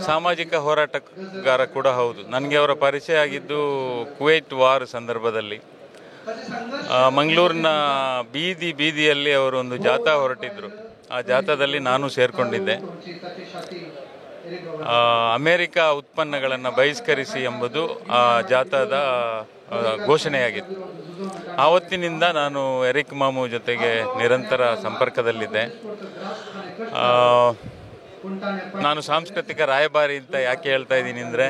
Speaker 19: ಸಾಮಾಜಿಕ ಹೋರಾಟಗಾರ ಕೂಡ ಹೌದು. ನನಗೆ ಅವರ ಪರಿಚಯ ಆಗಿದ್ದು ಕುವೈಟ್ ವಾರ್ ಸಂದರ್ಭದಲ್ಲಿ. ಮಂಗಳೂರಿನ ಬೀದಿ ಬೀದಿಯಲ್ಲಿ ಅವರು ಒಂದು ಜಾಥಾ ಹೊರಟಿದ್ರು. ಆ ಜಾಥಾದಲ್ಲಿ ನಾನು ಸೇರಿಕೊಂಡಿದ್ದೆ. ಅಮೇರಿಕ ಉತ್ಪನ್ನಗಳನ್ನು ಬಹಿಷ್ಕರಿಸಿ ಎಂಬುದು ಆ ಜಾಥಾದ ಘೋಷಣೆಯಾಗಿತ್ತು. ಆವತ್ತಿನಿಂದ ನಾನು ಎರಿಕ್ ಮಾಮು ಜೊತೆಗೆ ನಿರಂತರ ಸಂಪರ್ಕದಲ್ಲಿದ್ದೆ. ನಾನು ಸಾಂಸ್ಕೃತಿಕ ರಾಯಭಾರಿ ಅಂತ ಯಾಕೆ ಹೇಳ್ತಾ ಇದ್ದೀನಿ ಅಂದರೆ,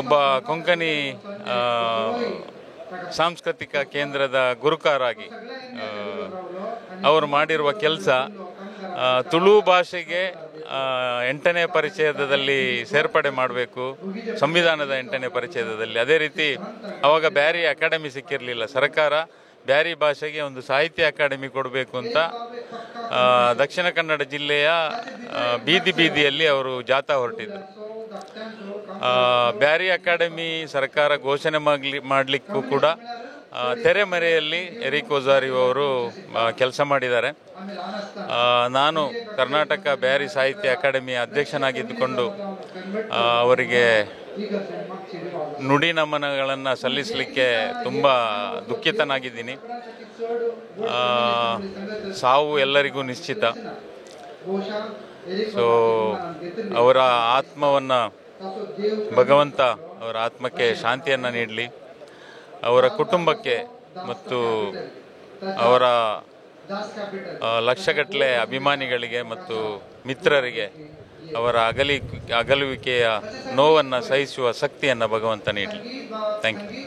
Speaker 19: ಒಬ್ಬ ಕೊಂಕಣಿ ಸಾಂಸ್ಕೃತಿಕ ಕೇಂದ್ರದ ಗುರುಕಾರಾಗಿ ಅವರು ಮಾಡಿರುವ ಕೆಲಸ ತುಳು ಭಾಷೆಗೆ 8ನೇ ಪರಿಚ್ಛೇದದಲ್ಲಿ ಸೇರ್ಪಡೆ ಮಾಡಬೇಕು, ಸಂವಿಧಾನದ 8ನೇ ಪರಿಚ್ಛೇದದಲ್ಲಿ. ಅದೇ ರೀತಿ ಆವಾಗ ಬ್ಯಾರಿ ಅಕಾಡೆಮಿ ಸಿಕ್ಕಿರಲಿಲ್ಲ. ಸರ್ಕಾರ ಬ್ಯಾರಿ ಭಾಷೆಗೆ ಒಂದು ಸಾಹಿತ್ಯ ಅಕಾಡೆಮಿ ಕೊಡಬೇಕು ಅಂತ ದಕ್ಷಿಣ ಕನ್ನಡ ಜಿಲ್ಲೆಯ ಬೀದಿ ಬೀದಿಯಲ್ಲಿ ಅವರು ಜಾಥಾ ಹೊರಟಿದ್ದರು. ಬ್ಯಾರಿ ಅಕಾಡೆಮಿ ಸರ್ಕಾರ ಘೋಷಣೆ ಮಾಡಲಿಕ್ಕೂ ಕೂಡ ತೆರೆಮರೆಯಲ್ಲಿ ಎರಿಕ್ ಒಜಾರಿಯೋ ಅವರು ಕೆಲಸ ಮಾಡಿದ್ದಾರೆ. ನಾನು ಕರ್ನಾಟಕ ಬ್ಯಾರಿ ಸಾಹಿತ್ಯ ಅಕಾಡೆಮಿಯ ಅಧ್ಯಕ್ಷನಾಗಿದ್ದುಕೊಂಡು ಅವರಿಗೆ ನುಡಿ ನಮನಗಳನ್ನು ಸಲ್ಲಿಸಲಿಕ್ಕೆ ತುಂಬ ದುಃಖಿತನಾಗಿದ್ದೀನಿ. ಸಾವು ಎಲ್ಲರಿಗೂ ನಿಶ್ಚಿತ. ಸೊ ಅವರ ಆತ್ಮವನ್ನು ಭಗವಂತ ಅವರ ಆತ್ಮಕ್ಕೆ ಶಾಂತಿಯನ್ನು ನೀಡಲಿ. ಅವರ ಕುಟುಂಬಕ್ಕೆ ಮತ್ತು ಅವರ ಲಕ್ಷಗಟ್ಟಲೆ ಅಭಿಮಾನಿಗಳಿಗೆ ಮತ್ತು ಮಿತ್ರರಿಗೆ ಅವರ ಅಗಲುವಿಕೆಯ ನೋವನ್ನು ಸಹಿಸುವ ಶಕ್ತಿಯನ್ನು ಭಗವಂತ ನೀಡಲಿ. Thank you.